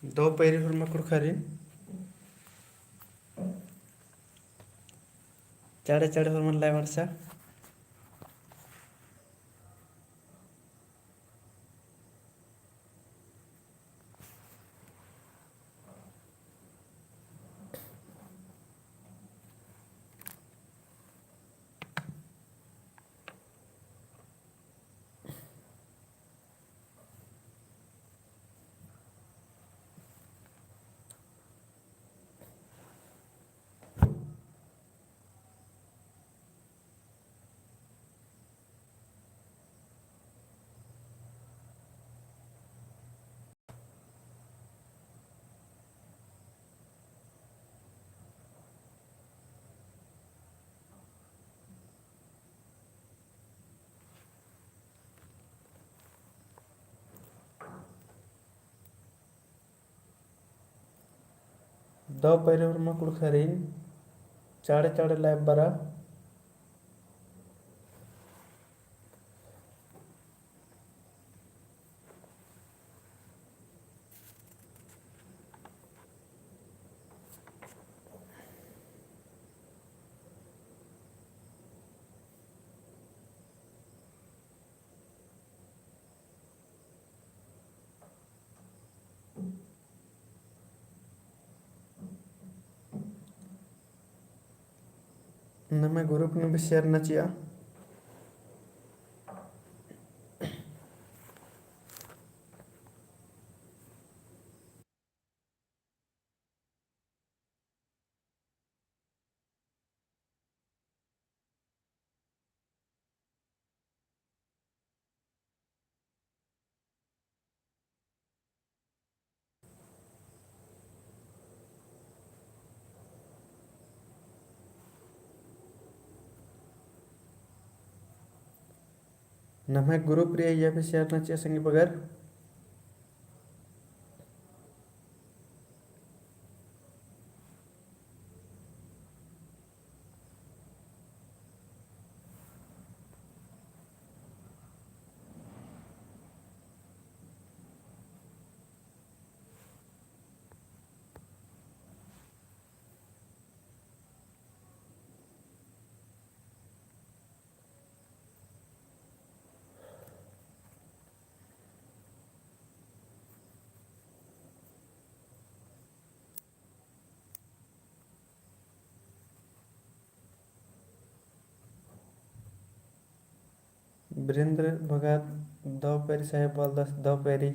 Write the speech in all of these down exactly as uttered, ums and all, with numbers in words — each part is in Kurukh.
दौ पैरी होरमा कुँड़ुख़रिन चाड़े चाड़े होरमन लाय बरचा। दौ पैरी होरमा कुँड़ुख़रिन चाड़े चाड़े लाय बरा। नम्है group नू भी share नना चिआ। नम्है group रई अइय्या भी share नना चिआ संगी बगर। बिरेंद्र भगत, दौ पैरी साहेब बलदस, दौ पैरी।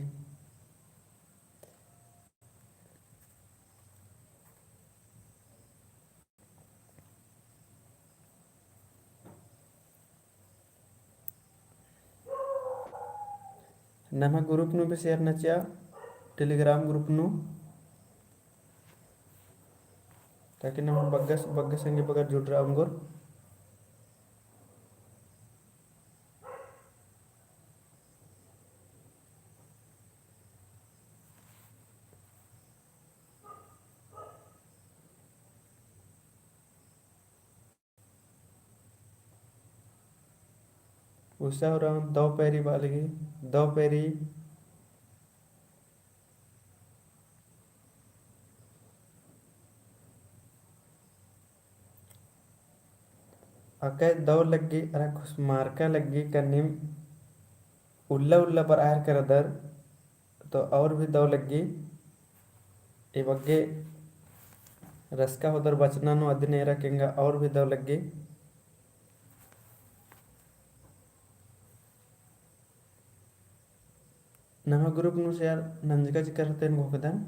नम्है group नू भी share नना चिआ, Telegram group नू, ताकि नम्है बग्गे, बग्गे संगी बगर जुड़रआ ओंगोर। उषा उराँव दौ पैरी बआ लगी, दौ पैरी। अकय दौ लग्गी, अरा खुसमारका लग्गी का नीम उल्ला उल्ला बरआ हेलरकर दर, तो और भी दौ लग्गी। ई बग्गे रसका होअदर बचना नू अदिन एरा केंगा और भी दौ लग्गी। नम्है group नू share नंजका चिकर होले एन घोखदन।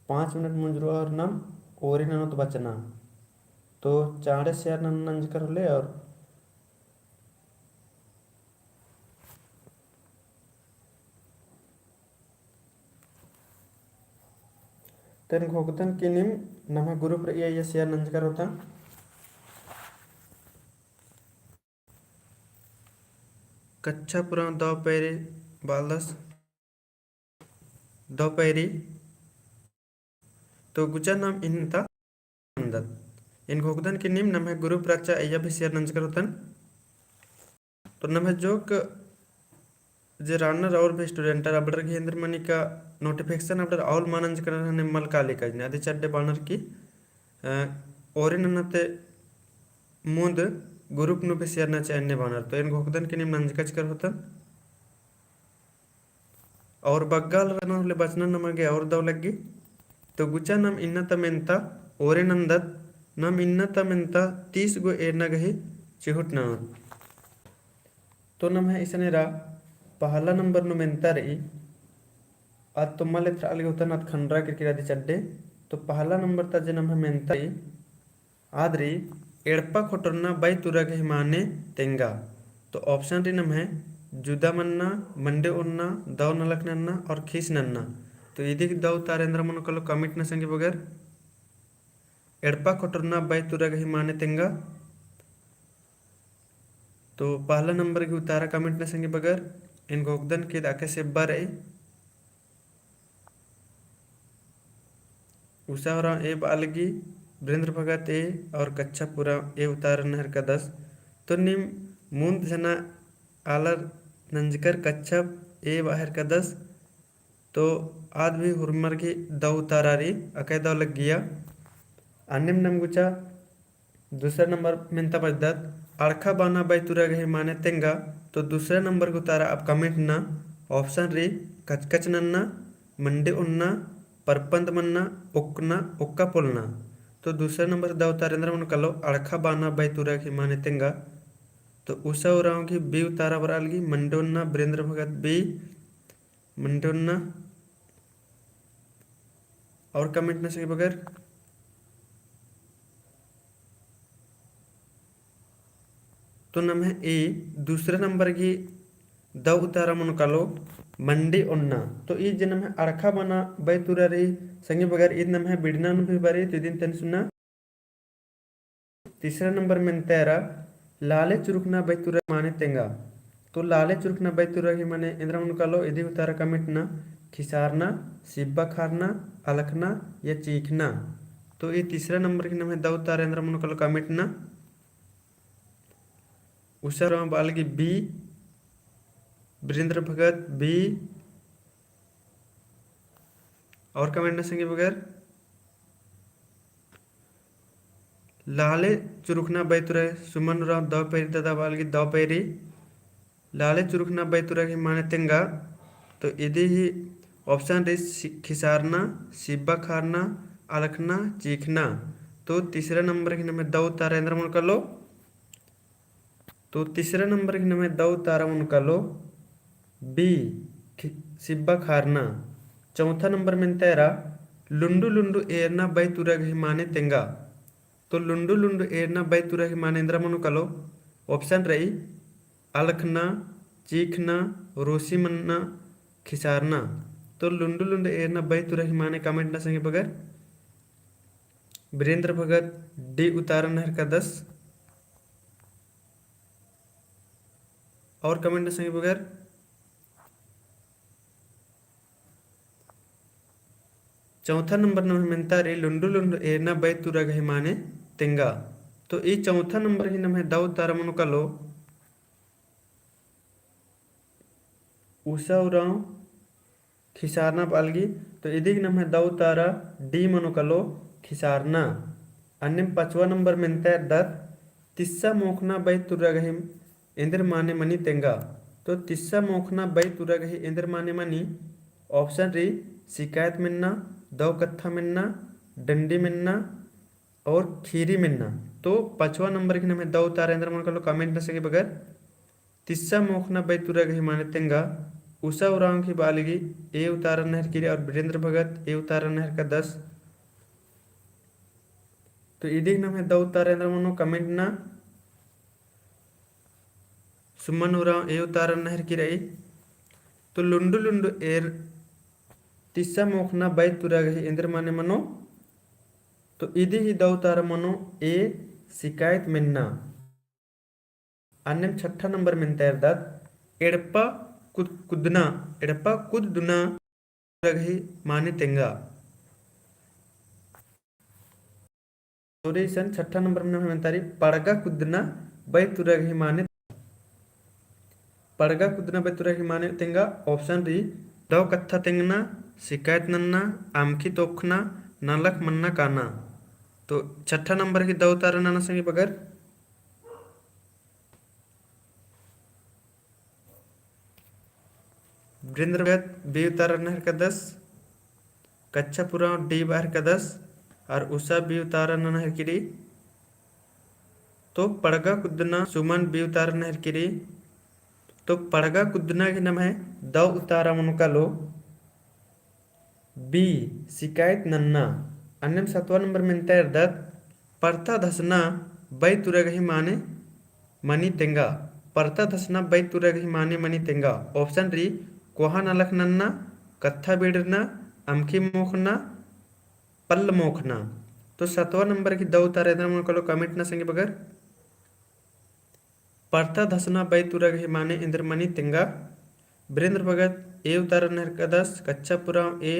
पाँच मिनट मुंजुरआ और नम ओरी ननोत बचना। तो चाड़े share नना नंजकर होले और तेन घोखदन कि नीम नम्है group रई अइय्या share नंजकर होले। कच्छा पुराण दौ पैरी बलदस, दौ पैरी। तो गुचा नाम इन्ता। एन घोखदन कि नीम नम्है group रहचा अइय्या भी share नंजकर होतन। तो नम्है जोक जे runner और भी student आर अबड़र गही एन्देर मनी का notification अबड़र all मा नंजकर हने मल काली कजने अदी चड्डे बानर की, अ, ओरे नन्ना ती मुन्द group नू भी share नना चाही अन्ने बानर। तो एन घोखदन कि नीम नंजकचकर होतन। और बग्गाल रना होले बचना नमा गे और दव लग्गी। तो गुचा नम इन्ना ता मेन्ता ओरे नन्दत, नम इन्ना ता मेन्ता तीस गो एरना गही चिहुट ननोत। तो नम्है इसने रा पहला नंबर नू मेन्ता रई, आद तो मल एथरा अलगे होतन आद खंडरा किरकिरा दी चड्डे। तो पहला नंबर ता जे नम्है मेन्ता रई, आद रई एड़पा खोटरना बई तुरा गही माने तेंगा। तो option रई नम्है जुदा मन्ना, मंडी ओन्ना, दव नलख नन्ना और खीस नन्ना। तो इदी गही दव उतारा एन्दरा मनो कालो comment ना संगी बगर। एड़पा खोटरना बई तुरा गही माने तेंगा। तो पहला नंबर गही उतारा comment ना संगी बगर। एन घोखदन कि ईद अकय से एब्बा रई। उषा उराँव ए बआ लगी, बिरेन्द्र भगत ए और कच्छप उराँव ए उतारा नहरकदस। तो नीम मुन्द झना आलर नंजकर कच्छप ए बआ हेरकदस। तो आद भी हुरमर गही दव उतारा रई, अकय दव लग्गिया। अन्नेम नम गुचा दूसरा नंबर मेन्ता बचदत, अड़खा बाना बई तुरा गही माने तेंगा। तो दूसरा नंबर गही उतारा अब comment ना option रई, कचकच नन्ना, मंडी ओन्ना, परपंद मन्ना, ओक्कना, ओक्का पोलना। तो दूसरा नंबर दव उतारा एन्दरा मनो कालो, अड़खा बाना बई तुरा गही माने तेंगा। तो उषा उराँव गही B उतारा बरआ लगी, मंडी ओन्ना, बिरेन्द्र भगत B, मंडी ओन्ना। और comment ना संगी बगर। तो नम्है ए दूसरा नंबर गही दव उतारा मनो कालो मंडी ओन्ना। तो ई जे नम्है अड़खा बाना बई तुरा रई संगी बगर, ईद नम्है बिड़ना नू भी बरई, तो इदिन तनी सुन्ना। तीसरा नंबर मेन्ता एरा लाले चुरुखना बई तुरा माने तेंगा। तो लाले चुरुखना बई तुरा गही माने एन्दरा मनो कालो, इदी उतारा comment ना, खिसारना, सिब्बा खारना, अलखना या चीखना। तो ई तीसरा नंबर गही नम्है दव उतारा एन्दरा मनो कालो comment ना। उषा उराँव बआ लगी B, बिरेन्द्र भगत B, और comment ना संगी बगर। लाले चुरुखना बई तुरा, सुमन उराँव दव पैरी दादा बआ लगी दव पैरी। लाले चुरुखना बई तुरा गही माने तेंगा। तो इदी ही option रई सि-, खिसारना, सिब्बा खारना, अलखना, चीखना। तो तीसरा नंबर गही नम्है दव उतारा एन्दरा मनो कालो। तो तीसरा नंबर गही नम्है दव उतारा मनो कालो B, खि-, सिब्बा खारना। चौथा नंबर मेन्ता एरा लुंडु लुंडु एरना बई तुरा गही माने तेंगा। तो लुंडु लुंडु एरना बई तुरा गही माने एन्दरा मनो कालो, option रई, अलखना, चीखना, रोसी मन्ना, खिसारना। तो लुंडु लुंडु एरना बई तुरा गही माने comment ना संगी बगर। बिरेन्द्र भगत D उतारा नहरकदस। और comment ना संगी बगर। चौथा नंबर नम्है मेन्ता रई लुंडु लुंडु एरना बई तुरा गही माने तेंगा। तो ई चौथा नंबर गही नम्है दव उतारा मनो कालो, उषा उराँव खिसारना बआ लगी। तो इदी गही नम्है दव उतारा D मनो कालो, खिसारना। अन्नेम पचवा नंबर मेन्ता एरदत, तिस्सा मोखना बई तुरा गही एन्देर माने मनी तेंगा। तो तिस्सा मोखना बई तुरा गही एन्देर माने मनी, option रई, शिकायत मेन्ना, दव कत्था मेन्ना, डंडी मेन्ना और खीरी मेन्ना। तो पचवा नंबर गही नम्है दव उतारा एन्देर मनो कालो comment ना संगी बगर। तिस्सा मोखना बई तुरा गही माने तेंगा। उषा उराँव गही बआ लगी A उतारा नहरकी रई और बिरेन्द्र भगत A उतारा नहरकदस। तो इदी गही नम्है दव उतारा एन्देर मनो comment ना। सुमन उराँव A उतारा नहरकी रई। तो लुंडु लुंडु एर तिस्सा मोखना बई तुरा गही एन्देर माने मनो। तो इदी ही दव उतारा मनो A, शिकायत मेन्ना। अन्नेम छठा नंबर मेन्ता एरदत, एड़पा कुद-, कुदना, एड़पा कुददुना गही माने तेंगा। तो रे इसन छठा नंबर में नम्है मेन्ता रई, पड़गा कुद्दना बई तुरा गही माने। पड़गा कुद्दना बई तुरा गही माने तेंगा। Option रई, दव कत्था तेंगना, सिकायत नन्ना, अमखी तोखना, नलख मन्ना काना। तो छठा नंबर गही दव उतारा नना संगी बगर। वीरेंद्र भगत बी उतारा नना हेरकदस, कच्छप उराँव डी बआ हेरकदस, और उषा बी उतारा नना हेरकी रई। तो पड़गा कुद्दना, सुमन बी उतारा नना हेरकी रई। तो पड़गा कुद्दना गही नम्है दव उतारा मनो कालो बी, सिकायत नन्ना। अन्नेम सतवा नंबर मेन्ता एरदत, परता धसना बई तुरा गही माने मनी तेंगा। परता धसना बई तुरा गही माने मनी तेंगा। Option रई, कोहा नलख नन्ना, कत्था बिड़रना, अमखी मोखना, पल्ल मोखना। तो सतवा नंबर गही दव उतारा एन्दर मनो कालो comment नना संगी बगर। परता धसना बई तुरा गही माने एन्दर मनी तेंगा। वीरेंद्र भगत ए उतारा नना हेरकदस, कच्छप उराँव ए।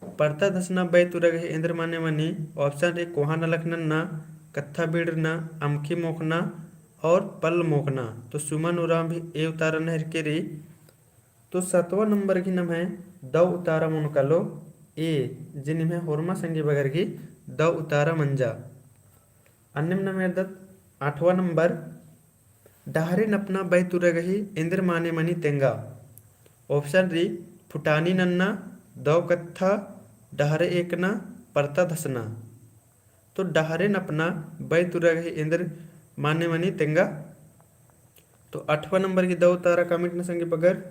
परता धसना बई तुरा गही एन्दर माने मनी, option रई कोहा नलख नन्ना, कत्था बिड़रना, अमखी मोखना और पल्ल मोखना। तो सुमन उराँव भी ए उतारा नना हेरकी रई। तो सतवा नंबर गही नम्है दव उतारा मनो कालो ए, जे निम्है होरमा संगी बगर गही दव उतारा मंजा। अन्नेम नम्है एरदत आठवा नंबर, डहरे नपना बई तुरा गही एन्दर माने मनी तेंगा। Option रई, फुटानी नन्ना, दव कत्था, डहरे एकना, परता धसना। तो डहरे नपना बई तुरा गही एन्दर माने मनी तेंगा। तो आठवा नंबर गही दव उतारा comment नना संगी बगर।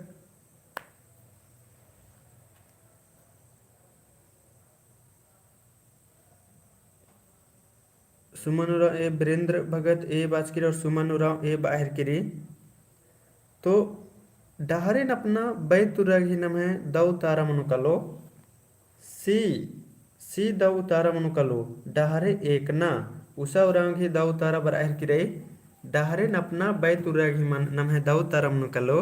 सुमन उराँव ए, वीरेंद्र भगत ए बाचकी रई और सुमन उराँव ए बआ हेरकी रई। तो डहरे नपना बई तुरा गही नम्है दव उतारा मनो कालो सी, सी दव उतारा मनो कालो, डहरे एकना। उषा उराँव गही दव उतारा बरआ हेरकी रई, डहरे नपना बई तुरा गही मन-, नम्है दव उतारा मनो कालो,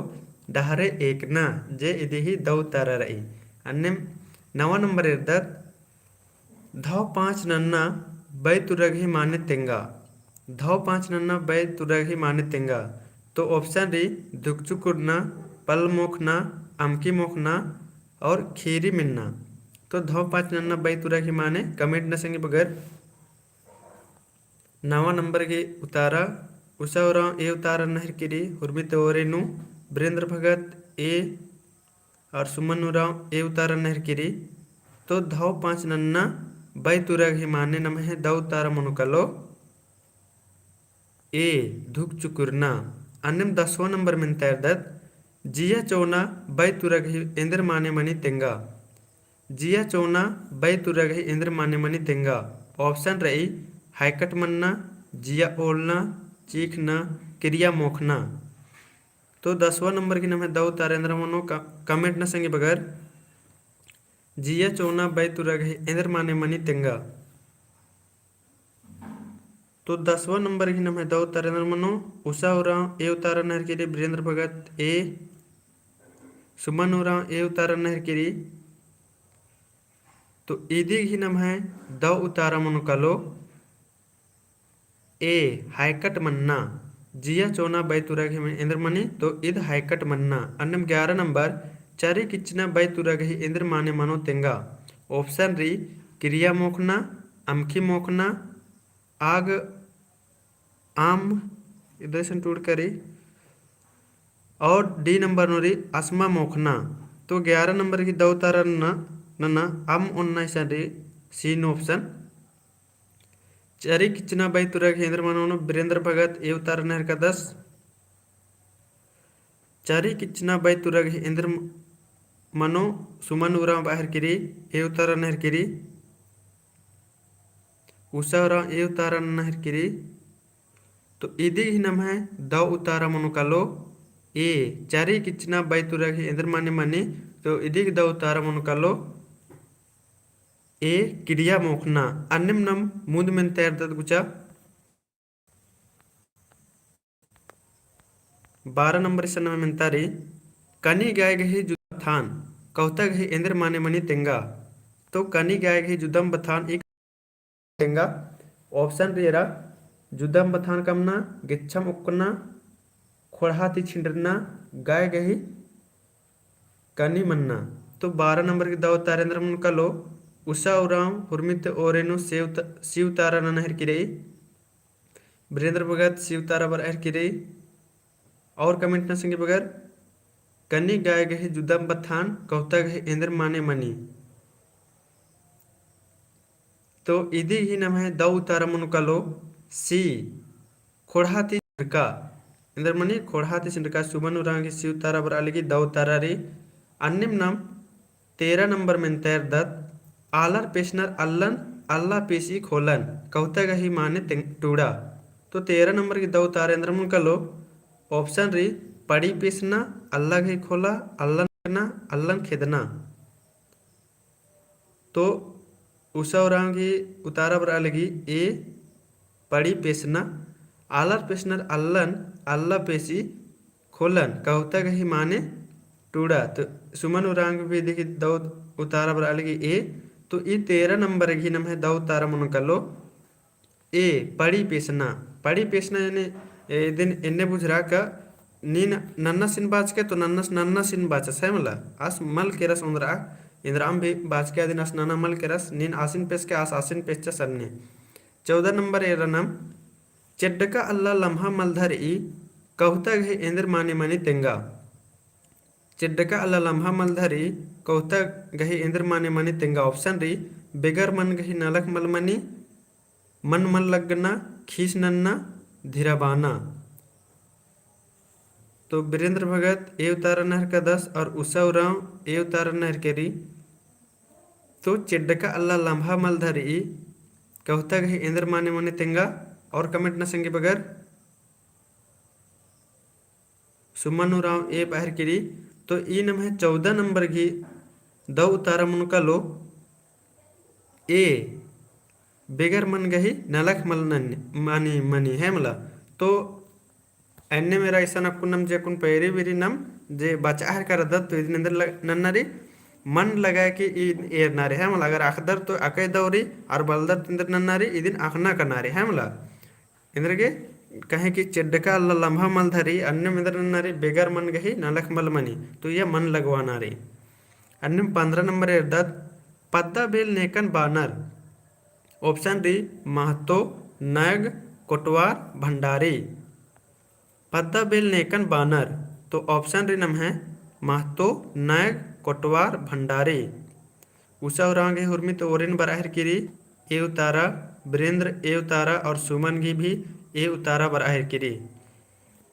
डहरे एकना, जे इदी ही दव उतारा रई। अन्नेम नवा नंबर एरदत, धव पाँच नन्ना बई तुरा गही माने तेंगा। धव पाँच नन्ना बई तुरा गही माने तेंगा। तो option रई, धुकचुकुरना, पल्ल मोखना, अमखी मोखना और खीरी मेन्ना। तो धव पाँच नन्ना बई तुरा गही माने comment नना संगी बगर। नवा नंबर गही उतारा, उषा उराँव ए उतारा नना हेरकी रई, हुरमी तेवरे नू, वीरेंद्र भगत ए और सुमन उराँव ए उतारा नना हेरकी रई। तो धव पाँच नन्ना बई तुरा गही माने नम्है दव उतारा मनो कालो ए, धुकचुकुरना। अन्नेम दसवा नंबर मेन्ता एरदत, जिया चोना बई तुरा गही एन्दर माने मनी तेंगा। जिया चोना बई तुरा गही एन्दर माने मनी तेंगा। Option रई, हायकट मन्ना, जिया ओलना, चीखना, किरिया मोखना। तो दसवा नंबर गही नम्है दव उतारा एन्दर मनो का-, comment नना संगी बगर। जिया चोना बई तुरा गही एन्दर माने मनी तेंगा। तो दसवा नंबर गही नम्है दव उतारा एन्दर मनो, उषा उराँव ए उतारा नना हेरकी रई, वीरेंद्र भगत ए, सुमन उराँव ए उतारा नना हेरकी रई। तो इदी गही नम्है दव उतारा मनो कालो ए, हायकट मन्ना। जिया चोना बई तुरा गही एन्दर मनी, तो इद हायकट मन्ना। अन्नेम ग्यारह नंबर, चरी किच्चना बई तुरा गही एन्दर माने मनो तेंगा। Option रई, किरिया मोखना, अमखी मोखना, आग आम, इदय संटूड़ करी, और D नंबर नू रई, असमा मोखना। तो ग्यारह नंबर गही दव उतारा नना, नना, अम ओन्ना इसन रई, C नू option। चरी किच्चना बई तुरा गही एन्दर मनो, वीरेंद्र भगत ए उतारा नना हेरकदस। चरी किच्चना बई तुरा गही एन्दर म-, मनो, सुमन उराँव बआ हेरकी रई, ए उतारा नना हेरकी रई, उषा उराँव ए उतारा नना हेरकी रई। तो इदी गही नम्है दव उतारा मनो कालो ए, चरी किच्चना बई तुरा गही एन्दर माने मनी, तो इदी गही दव उतारा मनो कालो ए, किरिया मोखना। अन्नेम नम मुन्द मेन्ता एरदत गुचा। बारह नंबर इसन नम्है मेन्ता रई, कनी गाय गही जुदम बथान कौता गही एन्दर माने मनी तेंगा। तो कनी गाय गही जुदम बथान ई कौता गही एन्दर माने मनी तेंगा। Option रई एरा, जुदम बथान कमना, गेच्छम उक्कना, खोड़हा ती छिंडरना, गाय गही कनी मन्ना। तो बारह नंबर की दौ उतारा एन्दरा मनो कालो, उषा उराँव हुरमी ती ओरे नू सी उत-, सी उतारा नना हेरकी रई। बिरेंद्र भगत सी उतारा बरआ हेरकी रई। और comment नना संगी बगर, कनी गाय गही जुदम बथान, कहुता गही एन्दर माने मनी। तो इदी ही नम्है दौ उतारा मनो कालो सी, खोड़हा ती छिंडका। एन्दर मनी खोड़हा ती छिंडका। सुमन उराँव गही सी उतारा बरआ लगी, दौ उतारा रई। अन्नेम नाम तेरह नंबर मेन्ता एरदत, आलर पेसनर अल्लन, अल्ला पेसी खोलन, कहुता गही माने तें-, टूड़ा। तो तेरह नंबर की दौ उतारा एन्दरा मनो कालो, option रई, पड़ी पेसना, अल्ला गही खोला, अल्लन खेदना, अल्लन खेदना। तो उषा उराँव गही उतारा बरआ लगी A, पड़ी पेसना, आलर पेसनर अल्लन, अल्ला पेसी खोलन, कहुता गही माने टूड़ा। तो सुमन उराँव गही भी देखी दौ उतारा बरआ लगी A। तो ई तेरह नंबर गही नम्है दौ उतारा मनो कालो A, पड़ी पेसना। पड़ी पेसना यानी, ए, इदिन एन्ने बुझरा का नीन नन्नासिन बाचके तो नन्नस नन्नासिन बाचस, है मला? आस मल केरस ओन्द्रा, एन्द्राम भी बाचके अदिन आस नना मल केरस, नीन आसिन पेसके आस आसिन पेसचस अन्ने। चौदह नंबर एरा नाम, चेड्डका अल्ला लम्हा मल धरई, कहुता गही एन्देर माने मनी तेंगा। चेड्डका अल्ला लम्हा मल धरई, कहुता गही एन्देर माने मनी तेंगा। Option रई, बेगर मन गही नलख मल मनी, मन मल लगना, खीस नन्ना, धिराबाना। तो बिरेंद्र भगत A उतारा नना हेरकदस और उषा उराँव A उतारा नना हेरकी रई। तो चेड्डका अल्ला लम्हा मल धरई, कहुता गही एन्देर माने मनी तेंगा। और comment नना संगी बगर, सुमन उराँव A बआ हेरकी रई। तो ई नम्है चौदह नंबर गही दौ उतारा मनो कालो A, बेगर मन गही नलख मल नन्नी, मनी, मनी, है मला? तो एन्नेम एरा इसन अक्कुन नम जे अक्कुन पैरी बिरी नम जे बचआ हेरका रअदत तो इदिन एन्देर ल-, नन्ना रई, मन लगाके ई एरना रई, है मला? अगर अख़दर तो अकय दौ रई, और बलदर तो एन्देर नन्ना रई, इदिन अख़ना कना रई, है मला? एन्देरगे कहे कि चेड्डका अल्ला लम्हा मल धरई, अन्नेम एन्देर नन्ना रई, बेगर मन गही नलख मल मनी, तो इय्या मन लगवाना रई। अन्नेम पन्द्रह नंबर एरदत, पद्दा बेल नेकन बानर। Option रई, महतो, नैग, कोटवार, भंडारी। पद्दा बेल नेकन बानर, तो option रई नम्है महतो, नैग, कोटवार, भंडारी। उषा उराँव गही हुरमी ती ओरेन बरआ हेरकी रई A उतारा, बिरेंद्र A उतारा और सुमन गही भी A उतारा बरआ हेरकी रई।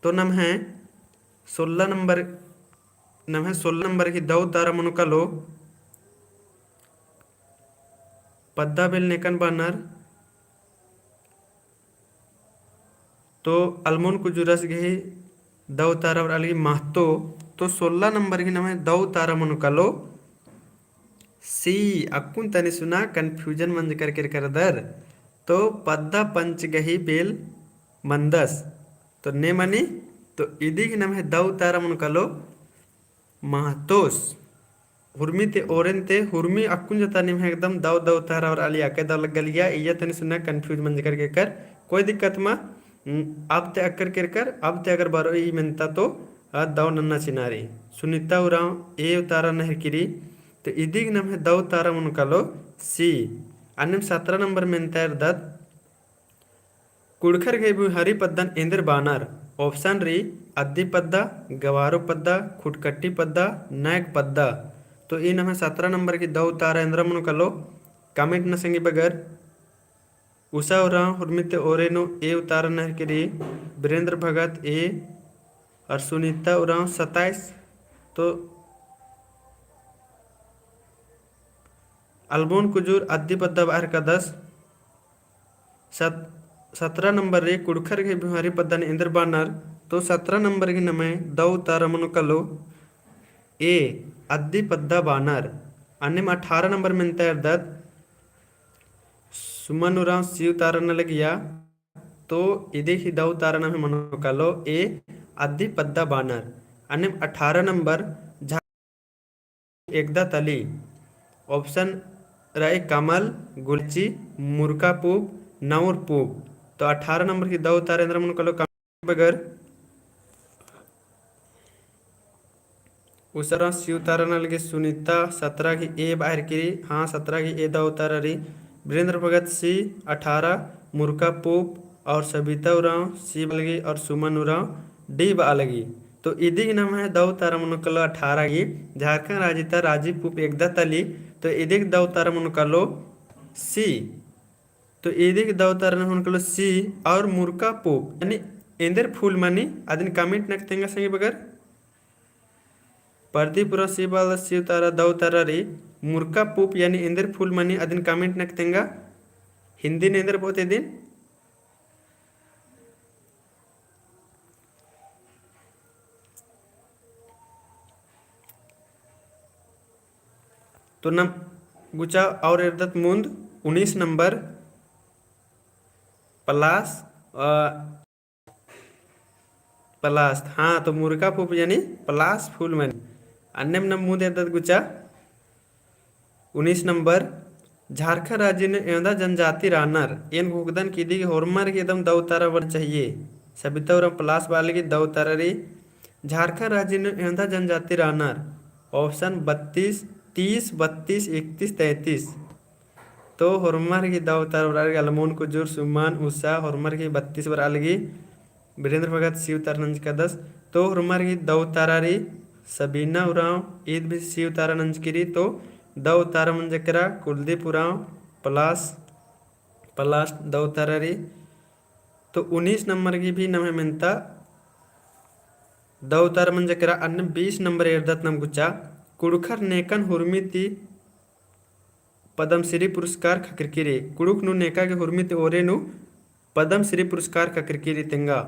तो नम्है सोलह नंबर, नम्है सोलह नंबर गही दौ उतारा मनो कालो, पद्दा बेल नेकन बानर, तो अलमोन कुजूरस गही दौ उतारा बरआ लगी महतो, तो सोलह नंबर गही नम्है दौ उतारा मनो कालो C। अक्कुन तनी सुना confusion मंजकर केरका रअदर, तो पद्दा पंच गही बेल मंदस, तो ने मनी, तो इदी गही नम्है दौ उतारा मनो कालो महतोस। हुरमी ती ओरेन ती, हुरमी अक्कुन जता निम्है एकदम दौ दौ उतारा बरआ लगी, अकय दौ लग्गा लगिया, इय्या तनी सुना confuse मंजकर केरकर, कोई दिक्कत मा, उम, अब ती अक्कर केरकर, अब ती अगर बरओ ई मेन्ता तो, आ दौ नन्ना चिअना रई। सुनीता उराँव A उतारा नना हेरकी रई, तो इदी गही नम्है दौ उतारा मनो कालो C। अन्नेम सतरा नंबर मेन्ता एरदत, कुँड़ुख़र गही भुइँहरी पद्दन एन्देर बानर। Option रई, अद्दी पद्दा, गवारो पद्दा, खुटकट्टी पद्दा, नैग पद्दा। तो ई नम्है सतरा नंबर गही दौ उतारा एन्दरा मनो कालो, comment नना संगी बगर। उषा उराँव हुरमी ती ओरे नू A उतारा नना हेरकी रई, बिरेंद्र भगत A और सुनीता उराँव सताइस। तो अलबोन कुजूर अद्दी पद्दा बआ हेरकदस। सत-, सतरा नंबर रई कुँड़ुख़र गही भुइँहरी पद्दन एन्देर बानर, तो सतरा नंबर गही नम्है दौ उतारा मनो कालो A, अद्दी पद्दा बानर। अन्नेम अठारह नंबर मेन्ता एरदत, सुमन उराँव C उतारा नना लगिया, तो इदी गही दौ उतारा नम्है मनो कालो A, अद्दी पद्दा बानर। अन्नेम अठारह नंबर झा- एकदा तली। Option रई कमल, गुलची, मुरका पूप, नौर पूप। तो अठारह नंबर की दौ उतारा एन्दरा मनो कालो comment बगर। उसारा सी उतारा नना लगी सुनीता सतरा की ए बाहर किरी, हाँ सतरा की ए दौ उतारा रई। वीरेंद्र भगत सी अठारह, मुरका पूप और सबिता उराँव सी बआ लगी और सुमन उराँव डी बआ लगी। तो इदिक नम्है दौ उतारा मनो कालो अठारह की झारखंड राजी ता राजी पूप एकदा तली, तो इदिक दौ उतारा मनो कालो सी। तो इदिक दौ उतारा मनो कालो सी और मुरका पूप यानी एन्देर फूल मनी अदिन comment नक तेंगा संगी बगर। प्रदीप उराँव सी बआ लगी सी उतारा दौ उतारा रई, मुरका पूप यानी एन्देर फूल मनी अदिन comment नक तेंगा। हिंदी नू एन्देर बओत इदिन। तो नम गुचा और एरदत मुन्द उन्नीस नंबर पलास, अ, पलास, हाँ, तो मुरका पूप यानी पलास फूल मनी। अन्नेम नम मुन्द एरदत गुचा उन्नीस नंबर, झारखंड राजी नू एवंदा जनजाति रअनर, एन घोखदन कि इदिक होरमर की एकदम दौ उतारा बरना चाहिए। सबिता उराँव पलास बआ लगी दौ उतारा रई। झारखंड राजी नू एवंदा जनजाति रअनर, option बत्तीस, तीस, बत्तीस, इकतीस, तैंतीस। तो होरमर की दौ उतारा बरआ लगी अलमोन कुजूर, सुमन, उषा, होरमर की बत्तीस बरआ लगी। वीरेंद्र भगत सी उतारा नंजकादस। तो होरमर की दौ उतारा रई। सबीना उराँव ईद भी सी उतारा नंजकी रई। तो दौ उतारा मंजा केरा कुलदीप उराँव पलास, पलास दौ उतारा रई। तो उन्नीस नंबर की भी नम्है मेन्ता दौ उतारा मंजा केरा। अन्नेम बीस नंबर एरदत नम गुचा, कुँड़ुख़र नेकन हुरमी ती पद्मश्री पुरस्कार ख़क्खरकी रई। कुँड़ुख़ नू नेका गे हुरमी ती ओरे नू पद्मश्री पुरस्कार ख़क्खरकी रई तेंगा।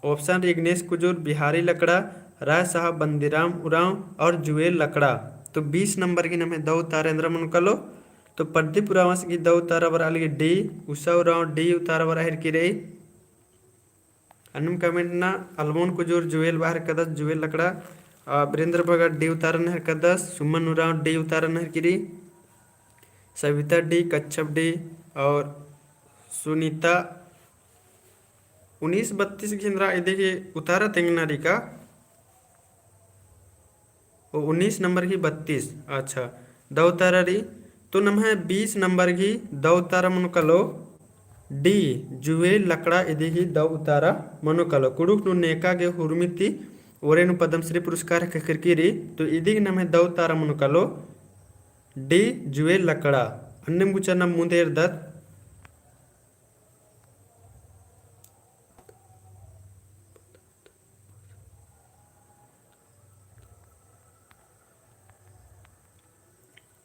Option रई इग्नेस कुजूर, बिहारी लकड़ा, राय साहब बंदीराम उराँव और जुएल लकड़ा। तो बीस नंबर की नम्है दौ उतारा एन्दरा मनो कालो। तो प्रदीप उराँवस की दौ उतारा बरआ लगी डी, उषा उराँव डी उतारा बरआ हेरकी रई। अन्नेम comment नना अलमोन कुजूर जुएल बआ हेरकादस, जुएल लकड़ा, अ, वीरेंद्र भगत डी उतारा नना हेरकादस, सुमन उराँव डी उतारा नना हेरकी रई, सविता डी, कच्छप डी और सुनीता उन्नीस बत्तीस गही एन्दरा इदी गही उतारा तेंगना रई का? ओ उन्नीस नंबर की बत्तीस। अच्छा, दौ उतारा रई। तो नम्है बीस नंबर की दौ उतारा मनो कालो डी, जुएल लकड़ा इदी गही दौ उतारा मनो कालो। कुँड़ुख़ नू नेका गे हुरमी ती ओरे नू पद्मश्री पुरस्कार ख़क्खरकी रई। तो इदी गही नम्है दौ उतारा मनो कालो डी, जुएल लकड़ा। अन्नेम गुचा नम मुन्द एरदत।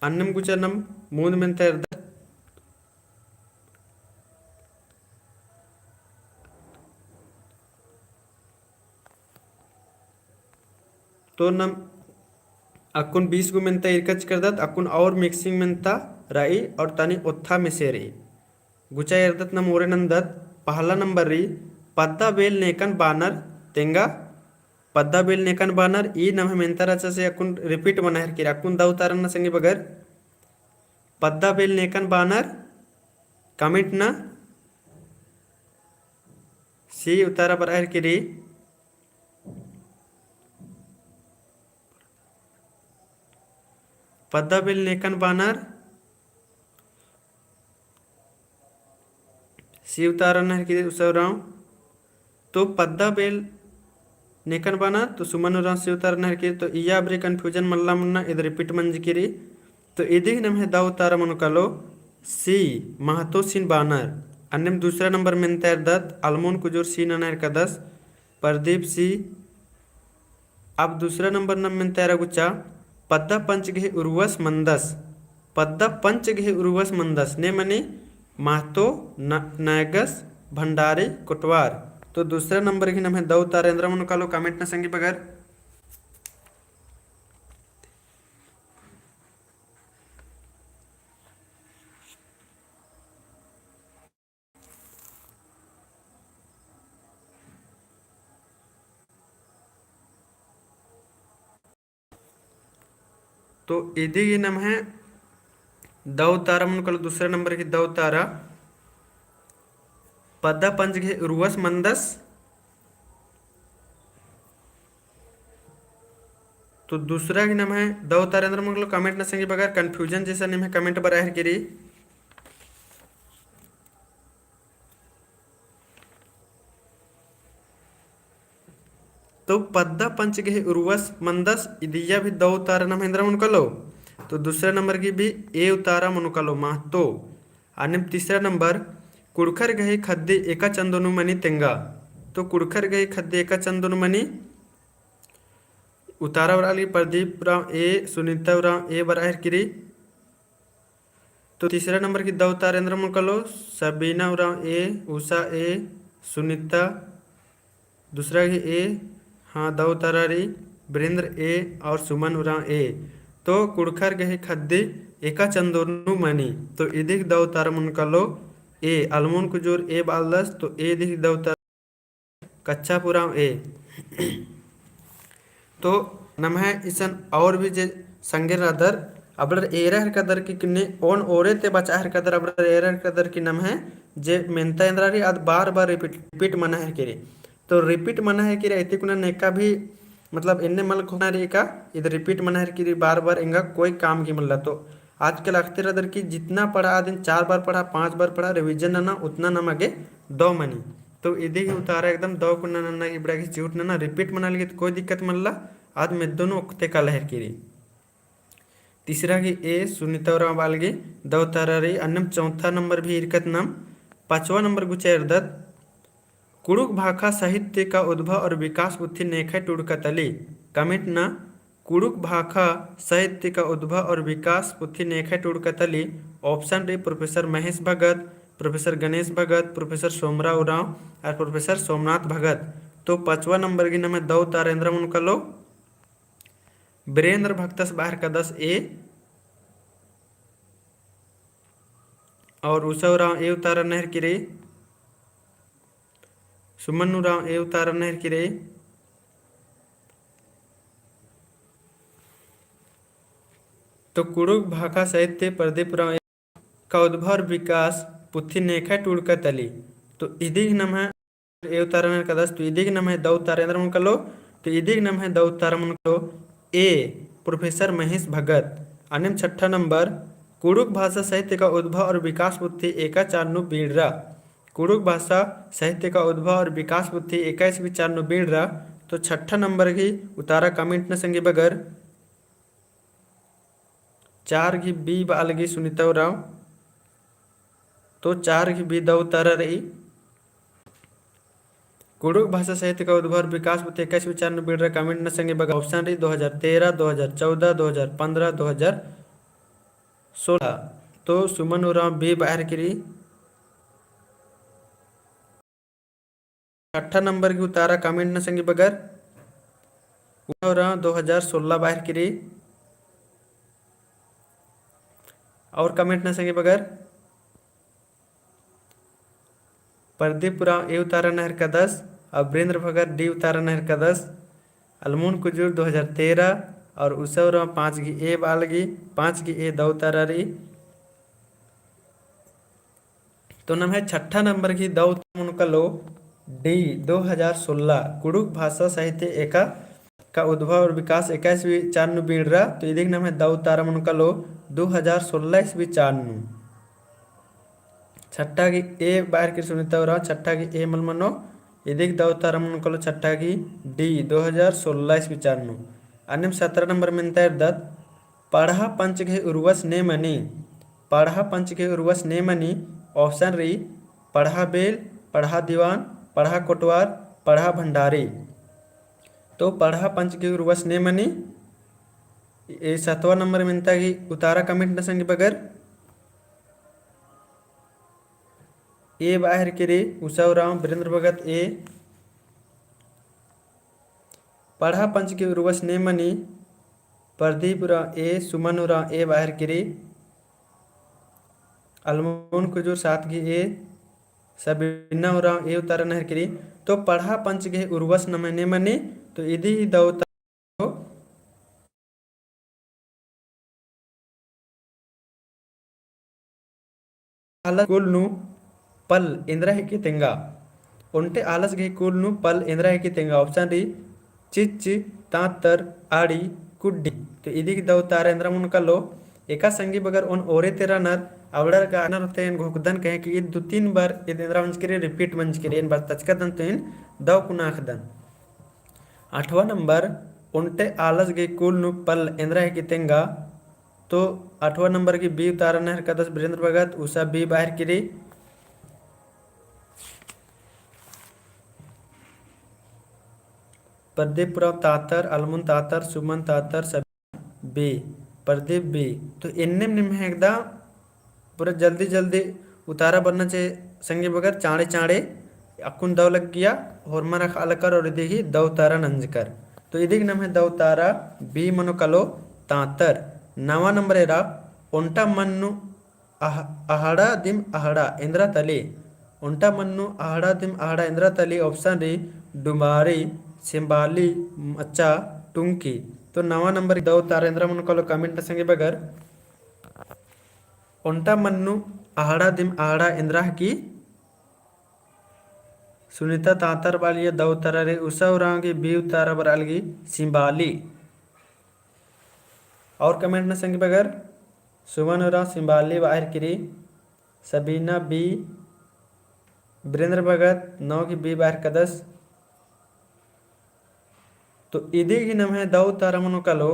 अन्नेम गुचा नम मुन्द मेन्ता एरदत। तो नम अक्कुन बीस गो मेन्ता ईरकच करदत, अक्कुन और mixing मेन्ता रई और तनी ओत्था मेसे रई। गुचा एरदत नम ओरे नन्दत, पहला नंबर रई, पद्दा बेल नेकन बानर तेंगा। पद्दा बेल नेकन बानर, ई नम्है मेन्ता रहचा से अक्कुन repeat मना हेरकी रई, अक्कुन दौ उतारा नना संगी बगर। पद्दा बेल नेकन बानर, comment नना, सी उतारा बरआ हेरकी रई। पद्दा बेल नेकन बानर, सी उतारा नना हेरकी रई उषा उराँव। तो पद्दा बेल नेकन बानर, तो सुमन उराँव सी उतारा नना हेरकी रई। तो इया बारी confusion मल्ला मुन्ना, इद repeat मंजकी रई। तो इदी गही नम्है दौ उतारा मनो कालो सी, महतोसिन बानर। अन्नेम दूसरा नंबर मेन्ता एरदत, अलमोन कुजूर सी नना हेरकादस, प्रदीप सी। अब दूसरा नंबर नम मेन्ता एरा गुचा, पद्दा पंच गही उर्वस मंदस। पद्दा पंच गही उर्वस मंदस, ने मनी महतो न-, नैगस भंडारी कोटवार। तो दूसरा नंबर गही नम्है दौ उतारा एन्दरा मनो कालो comment नना संगी बगर। तो इदी गही नम्है दौ उतारा मनो कालो दूसरा नंबर गही दौ उतारा। पद्दा पंच गही उर्वस मंदस। तो दूसरा गही नम्है दौ उतारा एन्दरा मनो कालो, comment नना संगी बगर, confusion जैसा निम्है comment बरआ हेलरकी रई। तो पद्दा पंच गही उर्वस मंदस, इदिया भी दौ उतारा नम्है एन्दरा मनो कालो। तो दूसरा number गही भी A उतारा मनो कालो, महतो। अन्नेम तीसरा number, कुँड़ुख़र गही ख़द्दी एका चंदो नू मनी तेंगा। तो कुँड़ुख़र गही ख़द्दी एका चंदो नू मनी, उतारा बरआ लगी प्रदीप उराँव A, सुनीता उराँव A बरआ हेलरकी रई। तो तीसरा number गही दौ उतारा एन्दरा मनो कालो, सबीना उराँव A, उषा A, सुनीता, दूसरा गही A, हाँ, दौ उतारा रई, वीरेंद्र A और सुमन उराँव A। तो कुँड़ुख़र गही ख़द्दी एका चंदो नू मनी। तो इदिक दौ उतारा मनो कालो A, अलमोन कुजूर A बआलदस, तो A इदिक दौ उतारा कच्छप उराँव A। तो नम्है इसन और भी जे संगेर रअदर, अबड़र एरा हेलरकदर कि किन्ने ओन ओरे ते बचआ हेलरकदर, अबड़र एरा हेलरकदर कि नम्है जे मेन्ता एन्दरा रई, आद बार बार repeat, repeat मना हेलरकी रई। तो repeat मना हेलरकी रई, इदी कुना नेका भी, मतलब, एन्ने मल घोखना रई का, इद repeat मना हेलरकी रई बार बार, एंगा कोई काम गही मल्ला। तो आजकल अख़ती रअदर कि जितना पढ़ा आदिन चार बार पढ़ा, पाँच बार पढ़ा, revision नना, उतना नमा गे दौ मनी। तो इदी गही उतारा एकदम दौ कुना नना, इबड़ा गही चिहुट नना, repeat मना लगी तो कोई दिक्कत मल्ला, आद मेद्दो नू ओक्कते काला हेलरकी रई। तीसरा गही A, सुनीता उराँव बआ लगी, दौ उतारा रई। अन्नेम चौथा number भी ईरकत नाम, पाँचवा number गुचा एरदत, कुँड़ुख़ भाखा साहित्य का उद्भव और विकास पुथी नेखय टूड़का तली। Comment नना, कुँड़ुख़ भाखा साहित्य का उद्भव और विकास पुथी नेखय टूड़का तली। Option रई Professor महेश भगत, Professor गणेश भगत, Professor सोमरा उराँव और Professor सोमनाथ भगत। तो पाँचवा number गही नम्है दौ उतारा एन्दरा मनो कालो, वीरेंद्र भगतस बआ हेलरकदस A और उषा उराँव A उतारा नना हेलरकी रई, सुमन उराँव A उतारा नना हेलरकी रई। तो कुँड़ुख़ भाखा साहित्य प्रदीप उराँव का उद्भव और विकास पुथी नेखय टूड़का तली। तो इदी गही नम्है A उतारा नना हेलरकदस, तो इदी गही नम्है दौ उतारा एन्दरा मनो कालो, तो इदी गही नम्है दौ उतारा मनो कालो A, Professor महेश भगत। अन्नेम छठा number, कुँड़ुख़ भाषा साहित्य का उद्भव और विकास पुथी एका चाड़ नू बीड़रा। कुँड़ुख़ भाषा साहित्य का उद्भव और विकास पुथी एका ईस्वी चाड़ नू बीड़रा। तो छठा number गही उतारा comment नना संगी बगर, चार गही B बआ लगी सुनीता उराँव। तो चार गही B दौ उतारा रई। कुँड़ुख़ भाषा साहित्य का उद्भव और विकास पुथी एका ईस्वी चाड़ नू बीड़रा। Comment नना संगी बगर, option रई दो हज़ार तेरह, दो हज़ार चौदह, दो हज़ार पन्द्रह, दो हज़ार सोलह। तो सुमन उराँव B बआ हेलरकी रई। छठा number गही उतारा comment नना संगी बगर, उराँव दो हज़ार सोलह बआ हेलरकी रई। और comment नना संगी बगर, प्रदीप उराँव A उतारा नना हेलरकदस, और वीरेंद्र भगत D उतारा नना हेलरकदस। अलमोन कुजूर दो हज़ार तेरह, और उषा उराँव पाँच गही A बआ लगी, पाँच गही A दौ उतारा रई। तो नम्है छठा number गही दौ उतारा मनो कालो D, दो हज़ार सोलह, कुँड़ुख़ भाषा साहित्य एका का उद्भव और विकास एका ईस्वी चाड़ नू बीड़रा। तो इदी गही नम्है दौ उतारा मनो कालो दो हज़ार सोलह ईस्वी चाड़ नू। छठा गही A बआ हेलरकी रई सुनीता उराँव, छठा गही A मल मनो, इदी गही दौ उतारा मनो कालो छठा गही D, दो हज़ार सोलह ईस्वी चाड़ नू। अन्नेम सतरा number मेन्ता एरदत, पड़हा पंच गही उर्वस ने मनी। पड़हा पंच गही उर्वस ने मनी। Option रई पड़हा बेल, पड़हा दीवान, पड़हा कोटवार, पड़हा भंडारी। तो पड़हा पंच गही उर्वस ने मनी। ए सतवा number मेन्ता गही उतारा comment नना संगी बगर। A बआ हेलरकी रई, उषा उराँव, वीरेंद्र भगत A। पड़हा पंच गही उर्वस ने मनी, प्रदीप उराँव A, सुमन उराँव A बआ हेलरकी रई। अलमोन कुजूर सात गही A, सबीना उराँव A उतारा नना हेलरकी रई। तो पड़हा पंच गही उर्वस नम्है ने मनी, तो इदी ही दौ उतारा हालत कुल नू पल एन्दरा हिकी तेंगा। ओन्टे आलस गही कुल नू पल एन्दरा हिकी तेंगा। Option री चिच्च, तांतर, आड़ी, कुड्डी। तो इदिक दौ तारा एन्दरा मनो कालो। एका संगी बगर ओन ओरे तेरा नर अबड़र का आनर होते एन घोखदन कहे कि ईद दू तीन बार ईद एन्दरा मंजकी रई, repeat मंजकी रई, एन बरतचकदन तो एन दौ कुना अख़दन। आठवाँ नंबर, ओन्टे आलस गही कुल नू पल एन्दरा हिकी तेंगा। तो आठवाँ नंबर गही B उतारा नहरकदस बिरेन्द्र भगत, उसा B बाहिर किरी। प्रदीप उराँव तांतर, अलमुन तांतर, सुमन तांतर, सब B, प्रदीप B। तो एन्नेम निम्है एकदम पूरा जल्दी जल्दी उतारा बरना चे संगी बगर, चाँड़े चाँड़े अक्कुन दौ लग्गिया, होरमर अख़आ लकर और इदी गही दौ तारा नंजकर। तो इदी गही नम्है दौ तारा B मनो कालो तांतर। नवा नंबर एरा, ओन्टा मन्नू अह-, अहड़ा दिम अहड़ा एन्दरा तली। ओन्टा मन्नू अहड़ा दिम अहड़ा एन्दरा तली। Option री डुम्बारी, सिम्बाली, मच्चा, टुंकी। तो नवा नंबर दौ तारा एन्दरा मनो कालो comment नना संगी बगर। ओन्टा मन्नू अहड़ा दिम अहड़ा एन्दरा हिकी। सुनीता तांतर बालिया दौ तारा रे, उसा उराँव गही B उतारा बरआ लगी सिम्बाली। और comment नना संगी बगर। सुमन उराँव सिम्बाली बाहिर किरी। सबीना B, बिरेन्द्र भगत नौ गही B बाहिर कदस। तो इदी गही नम्है दौ तारा मनो कालो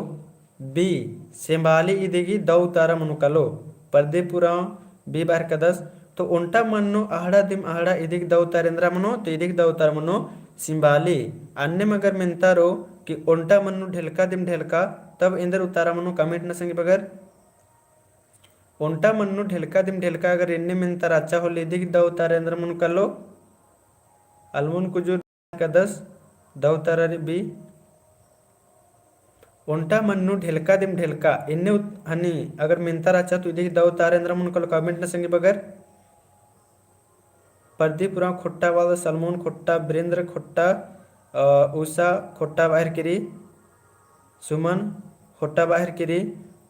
B, सिम्बाली इदी गही दौ तारा मनो कालो। प्रदीप उराँव B बाहिर कदस। तो ओन्टा मन्नू अहड़ा दिम अहड़ा इदी गही दौ तारा एन्दरा मनो, तो इदी गही दौ तारा मनो सिम्बाली। अन्नेम अगर मेन्ता रओ कि ओन्टा मन्नू ढेलका दिम ढेलका, तब एन्देर उतारा मनो comment नना संगी बगर। ओन्टा मन्नू ढेलका दिम ढेलका अगर एन्ने मेन्ता रहचा होले इदी गही दौ तारा एन्दरा मनो कालो। अलमुन कुजूर कदस दौ तारा री B। ओन्टा मन्नू ढेलका दिम ढेलका एन्ने उत-, हनी अगर मेन्ता रहचा तो इदी गही दौ तारा एन्दरा मनो कालो comment नना संगी बगर। प्रदीप उराँव खोट्टा बादस, सलमोन खोट्टा, बिरेन्द्र खोट्टा, अ, उषा खोट्टा बाहिर किरी, सुमन खोट्टा बाहिर किरी।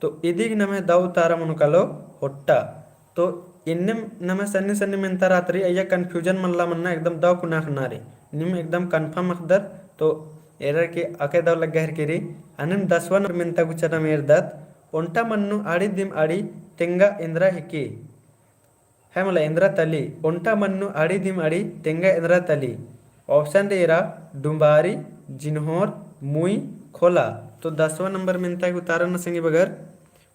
तो इदी गही नम्है दौ तारा मनो कालो खोट्टा। तो एन्ने नम्है सन्नी सन्नी मेन्ता रहत रई, अइय्या confusion मल्ला मन्ना, एकदम दौ कुना अख़ना रई। नीम एकदम confirm अख़दर, तो एरा कि अकय दौ लग्गा हेरकी रई। अन्नेम दसवाँ नम्बर मेन्ता गुचा नाम एरदत, ओन्टा मन्नू आड़ी दिम आड़ी तेंगा एन्दरा हिकी। है मला एन्दरा तली, ओन्टा मन्नू आड़ी दिम आड़ी तेंगा एन्दरा तली। Option रे एरा डुम्बारी, जिनहोर, मुई, खोला। तो दसवाँ नम्बर मेन्ता गही उतारा नना संगी बगर,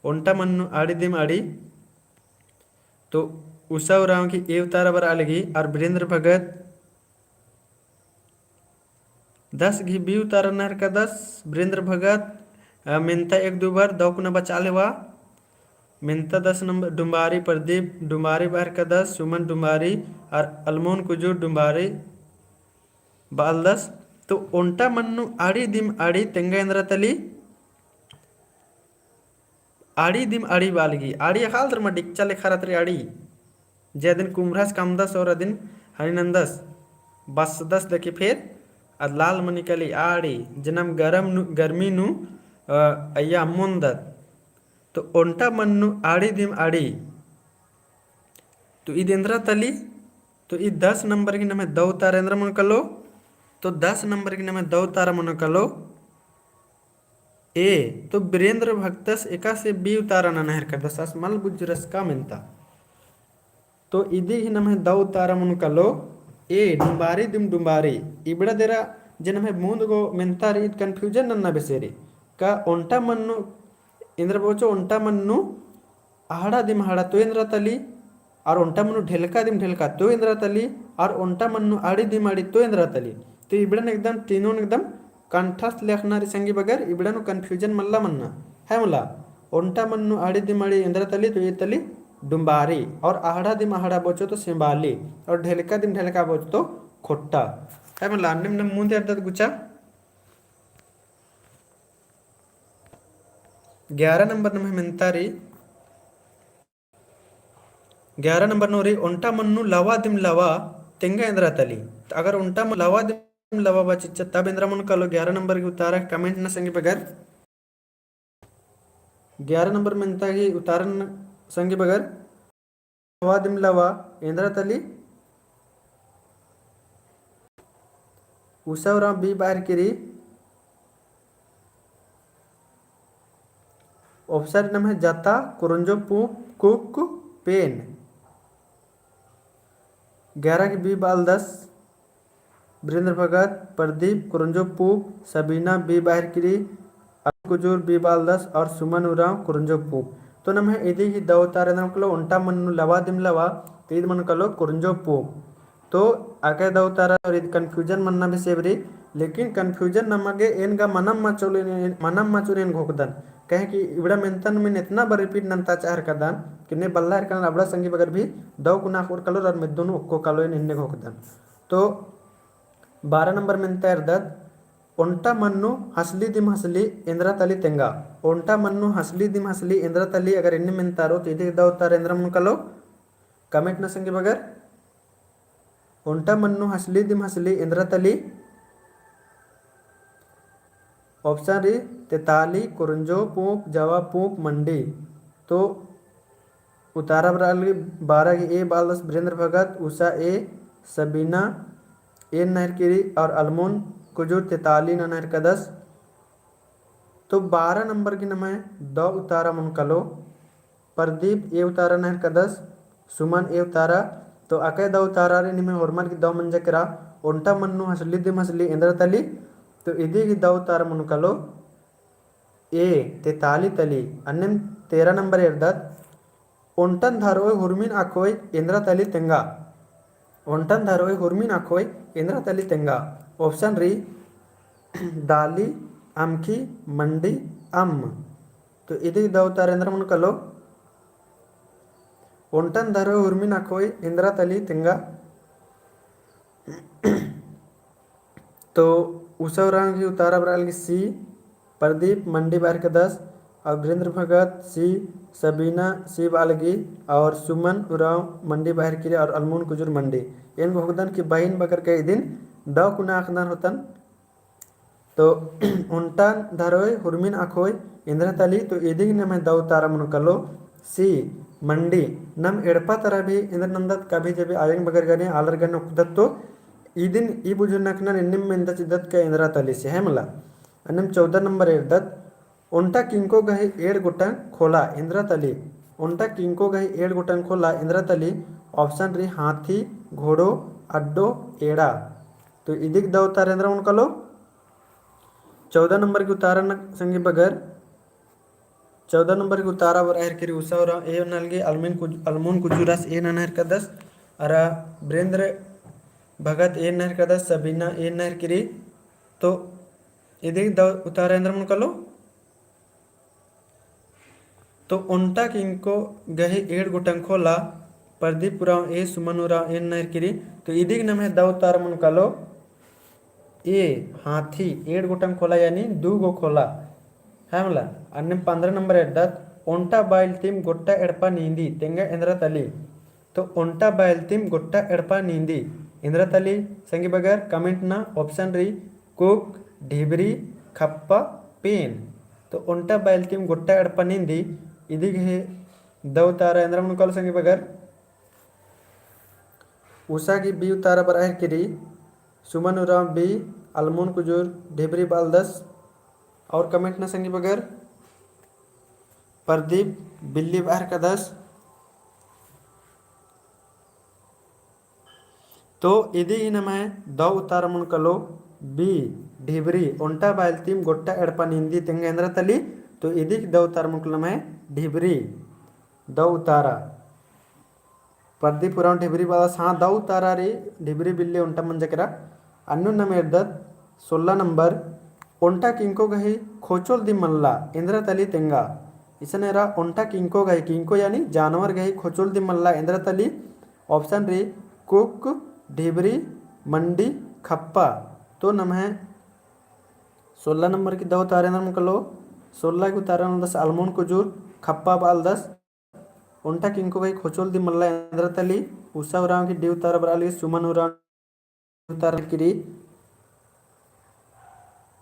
ओन्टा मन्नू आड़ी दिम आड़ी। तो उषा उराँव गही A उतारा बरआ लगी, और बिरेन्द्र भगत दस गही B उतारा नहरकदस, बिरेन्द्र भगत, अ, मेन्ता एक दू बार दौ कुना बचआ लेवा। मेन्ता दस नम्बर डुम्बारी प्रदीप डुम्बारी बाहिर कदस, सुमन डुम्बारी और अलमोन कुजूर डुम्बारी बआलदस। तो ओन्टा मन्नू आड़ी दिम आड़ी तेंगा एन्दरा तली। आड़ी दिम आड़ी बालगी, आड़ी अख़ालदर मा डिक्चा लेखा रहत रई आड़ी। जे दिन कुम्हरस कमदस और अदिन हनी नन्दस, बसदस देखी फेर अद लाल मनी काली आड़ी, जे नाम गरम नू, गर्मी नू, अ, अइय्या अम्मोन दत। तो ओन्टा मन्नू आड़ी दिम आड़ी। तो ईद एन्दरा तली, तो ईद दस नम्बर गही नम्है दौ तारा एन्दरा मनो कालो, तो दस नम्बर गही नम्है दौ तारा मनो कालो। A, तो बिरेन्द्र भगतस एकासे B उतारा नना हेरकदस, आस मल बुझुरस का मेन्ता। तो इदी गही नम्है दौ तारा मनो कालो A, डुम्बारी दिम डुम्बारी। इबड़ा देरा जे नम्है मुन्द गो मेन्ता रई ईद confusion नन्ना बेसे रई। का ओन्टा मन्नू, एन्दरा बओचो ओन्टा मन्नू अहड़ा दिम अहड़ा तो एन्दरा तली, और ओन्टा मन्नू ढेलका दिम ढेलका तो एन्दरा तली, और ओन्टा मन्नू आड़ी दिम आड़ी तो एन्दरा तली। तो इबड़न एकदम तीनोन एकदम कंठस्थ लेखना रई संगी बगर, इबड़न confusion मल्ला मन्ना। है मला, ओन्टा मन्नू आड़ी दिम आड़ी एन्दरा तली, तो ई तली डुम्बारी, और अहड़ा दिम अहड़ा बओचो तो सिम्बाली, और ढेलका दिम ढेलका बओचो तो खोट्टा। है मला, अन्नेम नम मुन्द एरदत गुचा। ग्यारह नम्बर नम्है मेन्ता रई। ग्यारह नम्बर नू रई, ओन्टा मन्नू लवा दिम लवा तेंगा एन्दरा तली। तो अगर ओन्टा मन्नू लवा दिम लवा बआ चिच्चा तब एन्दरा मनो कालो, ग्यारह नम्बर गही उतारा comment नना संगी बगर। ग्यारह नम्बर मेन्ता गही उतारा नना संगी बगर। लवा दिम लवा एन्दरा तली, उसा उराँव बी बअर की रई। Option नम्है जता, कुरुंजो पूँप, कुक, पेन। ग्यारह की बी बआलदस, बिरेंद्र भगत, प्रदीप, कुरुंजो पूँप, सबीना बी बअर की रई, अरुण कुजूर बी बआलदस और सुमन उराँव कुरुंजो पूँप। तो नम्है इदी गही दौ उतारा एन्दरा मनो कालो, ओन्टा मन्नु लवा दिम लवा, तो ईद मनो कालो कुरुंजो पूँप। तो अकय दौ उतारा और ईद confusion मन्ना भी सेबरी, लेकिन confusion नमा गे एन गा मनम मचोल एन, मनम मचोल एन घोखदन। कहे कि इबड़ा मेन्तन में इतना बार repeat नन्ता चाहर कदन, कि ने बल्ला हरकन अबड़ा संगी बगर भी दौ कुना अख़ोर कालो और मेद्दोन ओक्को कालो एन इन्ने घोखदन। तो बारह नंबर मेन्ता एरदत, ओन्टा मन्नु हसली दिम हसली एन्दरा तली तेंगा। ओन्टा मन्नु हसली दिम हसली एन्दरा तली अगर इन्ने मेन्तारो, तो इदी गही दौ उतारा एन्दरा मनो कालो, comment ना संगी बगर। ओन्टा मन्नु हसली दिम हसली एन्दरा तली। Option रई, तेताली, कुरुंजो पूँप, जवा पूँप, मंडी। तो उतारा बरआ लगी बारह गही ए बआलदस बिरेंद्र भगत, उषा ए, सबीना ए नना हेलरकी रई और अलमोन कुजूर तेताली नना हेलरकदस। तो बारह नंबर गही नम्है दौ उतारा मनो कालो, प्रदीप ए उतारा नना हेलरकदस, सुमन ए उतारा। तो अकय दौ उतारा रई निम्है होरमर गही दौ मंजा केरा, ओन्टा मन्नु हसली दिम हसली एन्दरा तली। तो इदी गही दौ उतारा मनो कालो, ए, तेताली तली। अन्नेम तेरह नंबर एरदत, ओन्टन धरओय हुरमिन अख़ोय एन्दरा तली तेंगा। ओन्टन धरओय हुरमिन अख़ोय एन्दरा तली तेंगा। Option रई, दाली, अमख़ी, मंडी, अम्म। तो इदी गही दौ उतारा एन्दरा मनो कालो, ओन्टन धरओय हुरमिन अख़ोय एन्दरा तली तेंगा। तो उषा उराँव गही उतारा बरआ लगी सी, प्रदीप मंडी बअर हेलरकदस, और बिरेंद्र भगत सी, सबीना सी बआ लगी, और सुमन उराँव मंडी बअर हेलरकी रई और अलमोन कुजूर मंडी। एन घोखदन कि बहिन बगर गे इदिन दौ कुना अख़दन होतन। तो ओन्टन धरओय हुरमिन अख़ोय एन्दरा तली, तो इदी गही नम्है दौ उतारा मनो कालो सी, मंडी। नम एड़पा तरा भी एन्दरा नन्दत कभी जभी आयंग बगर गने आलर गने ओक्कदत तो इदिन ई बुझुन नखनन एन्नेम मेन्दा चिदत का एन्दरा तली से है मला। अन्नेम चौदह नंबर एरदत, ओन्टा किंको गही एंड़ गोटंग खोला एन्दरा तली। ओन्टा किंको गही एंड़ गोटंग खोला एन्दरा तली। Option रई हाथी, घोड़ो, अड्डो, एड़ा। तो इदी गही दौ उतारा एन्दरा मनो कालो, चौदह नंबर गही उतारा नना संगी बगर। चौदह नंबर गही उतारा बरआ हेलरकी रई उषा उराँव ए नना लगी, अलमिन कुज-, अलमोन कुजूर आस ए नना हेलरकदस, अरा बिरेंद्र भगत ए नना हेलरकदस, सबीना ए नना हेलरकी रई। तो इदी गही दौ उतारा एन्दरा मनो कालो। तो ओन्टा किंको गही एंड़ गोटंग खोला, प्रदीप उराँव ए, सुमन उराँव ए नना हेलरकी रई। तो इदी गही नम्है दौ उतारा मनो कालो ए, हाथी, एंड़ गोटंग खोला यानी दू गो खोला। है मला। अन्नेम पन्द्रह नंबर एरदत, ओन्टा बाइल तिम गोट्टा एड़पा नींदी तेंगा एन्दरा तली। तो ओन्टा बाइल तिम गोट्टा एड़पा नींदी एन्दरा तली संगी बगर comment ना। Option रई कुक, ढिबरी, खप्पा, पेन। तो ओन्टा बाइल तिम गोट्टा एड़पा नींदी, इदी गही दौ उतारा एन्दरा मनो कालो संगी बगर। उषा गही बी उतारा बरआ हेलरकी रई, सुमन उराँव बी, अलमोन कुजूर ढिबरी बआलदस। और comment ना संगी बगर। प्रदीप बिल्ली बअर हेलरकदस। तो इदी गही नम्है दौ उतारा मनो कालो बी, ढिबरी, ओन्टा बाइल तिम गोट्टा एड़पा नींदी तेंगा एन्दरा तली। तो इदी गही दौ उतारा मनो कालो नम्है ढिबरी, दौ उतारा। प्रदीप उराँव ढिबरी बअदस, हाँ, दौ उतारा रई, ढिबरी बिल्ली ओन्टा मंजा केरा। अन्नु नम एरदत सोलह नंबर, ओन्टा किंको गही खोचोल दिम मल्ला एन्दरा तली तेंगा। इसन एरा ओन्टा किंको गही, किंको यानी जानवर गही खोचोल दिम मल्ला एन्दरा तली। Option रई कुक, ढिबरी, मंडी, खप्पा। तो नम्है सोलह नंबर गही दौ उतारा एन्दरा मनो कालो, सोलह गही उतारा नन्दस अलमोन कुजूर, खप्पा बआलदस। ओन्टा किंको गही खोचोल दिम मल्ला एन्दरा तली। उषा उराँव गही डी उतारा बरआ लगी, सुमन उराँव उतारा हेलरकी रई।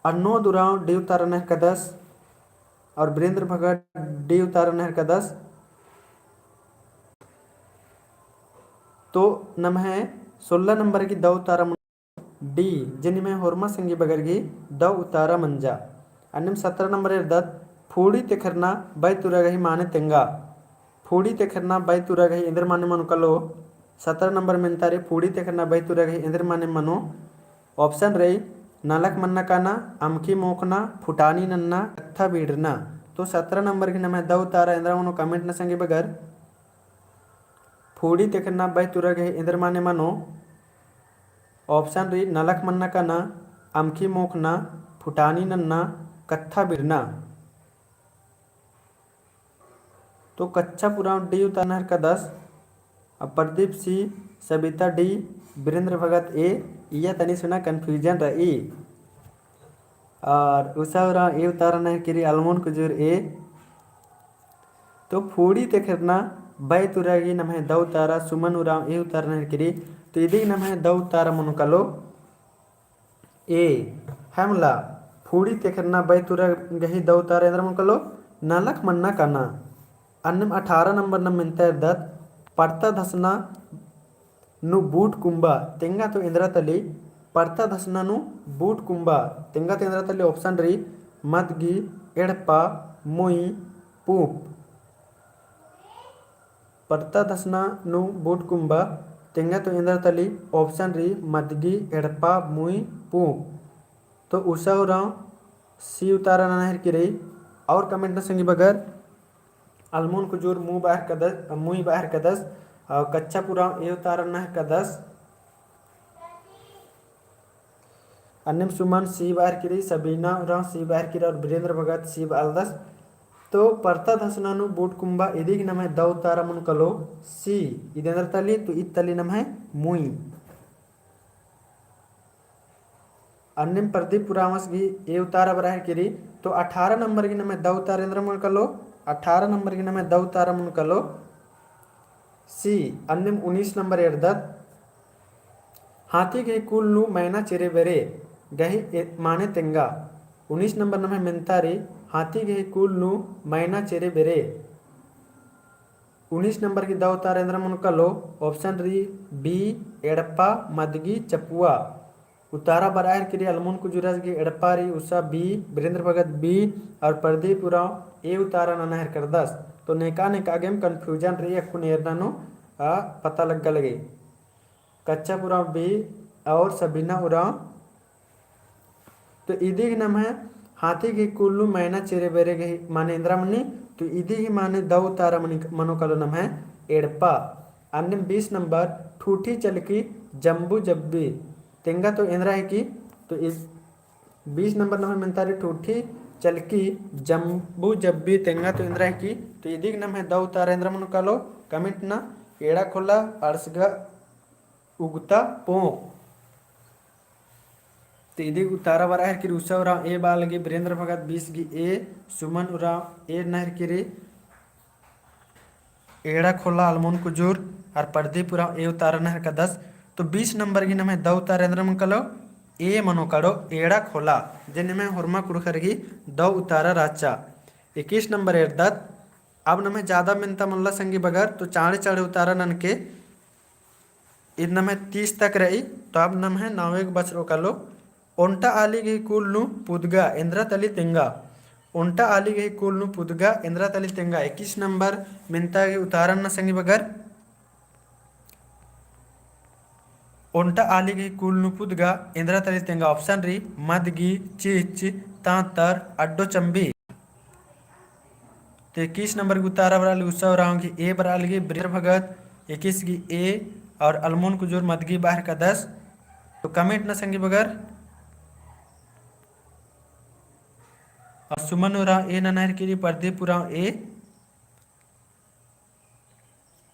अनोद उराँव डी उतारा नना हेलरकदस और बिरेंद्र भगत डी उतारा नना हेलरकदस। तो नम्है सोलह नंबर गही दौ उतारा मनो D, जे निम्है होरमा संगी बगर गही दौ उतारा मंजा। अन्नेम सत्रह नंबर एरदत, फूड़ी तेखरना बै तुरा गही माने तेंगा। फूड़ी तेखरना बै तुरा गही एन्देर माने मनो कालो। सत्रह नंबर मेन्ता रई, फूड़ी तेखरना बै तुरा गही एन्देर माने मनो। Option रई, नलख मन्ना काना, अमखी मोखना, फुटानी नन्ना, कत्था बीड़ना। तो सत्रह नंबर गही नम्है दौ उतारा एन्देर मनो comment ना संगी बगर। फूड़ी तेखरना बै तुरा गही एन्देर माने मनो। Option रई, नलख मन्ना काना, अमखी मोखना, फुटानी नन्ना, कत्था बीड़ना। तो कच्छा पुराव D उतारा ननहेरकदस। अब प्रदीप C, सबिता D, बिरेन्द्र भगत A, इया तनी सुना confusion रई। और उसा उराँव A उतारा ननहेरकी रई, अलमोन कुजूर A। तो फूड़ी तेखरना बै तुरा गही नम्है दौ उतारा, सुमन उराँव A उतारा ननहेरकी रई। तो इदिगही नम्है दौ उतारा मनो कालो A, है मला, फूड़ी तेखरना बै तुरा गही दौ उतारा एन्देर मनो कालो, नलख मन्ना काना। अन्नेम अठारह नंबर नम मेन्ता एरदत, परता धसना नू बूट कुम्बा, तेंगा तो एन्देरा तली, परता धसना नू बूट कुम्बा, तेंगा तो एन्देरा तली। Option रई, मदगी, एड़पा, मुई, पूँप। परता धसना नू बूट कुम्बा, तेंगा तो एन्देरा तली। Option रई, मदगी, एड़पा, मुई, पूँप। तो उसा उराँव C उतारा ननहेरकी रई। और comment ना संगी बगर, अलमोन कुजूर मू बअर कदस, मुई बअर कदस, और कच्छा पुराव A उतारा ननहेरकदस। अन्नेम सुमन C बअर की रई, सबीना उराँव C बअर की रई और बिरेन्द्र भगत C बआलदस। तो परता धसना नू बूट कुम्बा इदिगही नम्है दौ उतारा मनो कालो C, इद एन्देर तली, तो ईद तली नम्है मुई। अन्नेम प्रदीप उराँवस गही A उतारा बरआ हेलरकी रई। तो अठारह नंबर गही नम्है दौ उतारा एन्देर मनो कालो, अठारह नंबर गही नम्है दौ उतारा मनो कालो C। अन्नेम उन्नीस नंबर एरदत, हाथी गही कुल नू मैना चेरे बेरे गही ए-, माने तेंगा। उन्नीस नंबर नम्है मेन्ता रई, हाथी गही कुल नू मैना चेरे बेरे। उन्नीस नंबर गही दौ उतारा एन्देर मनो कालो, option रई B, एड़पा, मदगी, चपुआ। उतारा बरआ हेलरकी रई अलमोन कुजूरस गही एड़पा रई, उसा B, बिरेन्द्र भगत B और प्रदीप उराँव A उतारा नना हेलरकदस। तो नेका नेका गेम confusion रई अक्कुन एरना नू, आ, पता लग्गा लगी। कच्छा पुराव B और सबीना उराँव। तो इदिगही नम्है हाथी गही कुल नू मैना चेरे बेरे गही माने एन्देरा मनी, तो इदिगही माने दौ उतारा मनी, मनो कालो नम्है एड़पा। अन्नेम बीस नंबर, ठूठी चलकी जम्बू जब्बी, तेंगा तो एन्देरा हेलरकी, तो इस बीस नंबर नम्है मेन्ता रई ठूठी चलकी जम्बू जब्बी, तेंगा तो एन्देरा हेलरकी। तो इदिगही नम्है दौ उतारा एन्देर मनो कालो comment ना, एड़ा खोला, अड़सगा उगता पोंक। तो इदिगही उतारा बरआ हेलरकी रई, उसा उराँव A बआ लगी, बिरेन्द्र भगत बीस गही A, सुमन उराँव A नना हेलरकी रई, एड़ा खोला अलमोन कुजूर और प्रदीप उराँव A उतारा नना हेलरकदस। तो बीस नंबर गही नम्है दौ उतारा एन्देर मनो कालो, A मनो कालो, एड़ा खोला, जे निम्है होरमा कुँड़ुख़र गही दौ उतारा रहचा। इक्कीस नंबर एरदत, अब नम्है ज्यादा मेन्ता मल्ला संगी बगर, तो चाँड़े चाँड़े उतारा ननके, इद नम्है तीस तक रई। तो अब नम्है नौवे गही बछरओ कालो, ओन्टा आली गही कुल नू पुदगा एन्देरा तली तेंगा। ओन्टा आली गही कुल नू पुदगा एन्देरा तली तेंगा। इक्कीस नंबर मेन्ता गही उतारा नना संगी बगर, ओन्टा आली गही कुल नू पुदगा एन्देरा तली तेंगा। Option रई मदगी, चिच, ताँतर, अड्डो चम्बी। तो इक्कीस नंबर गही उतारा बरआ लगी, उसा उराँव गही A बरआ लगी, बिरेन्द्र भगत इक्कीस गही A और अलमोन कुजूर मदगी बआ हेलरकदस। तो comment ना संगी बगर, और सुमन उराँव A नना हेलरकी रई, प्रदीप उराँव A।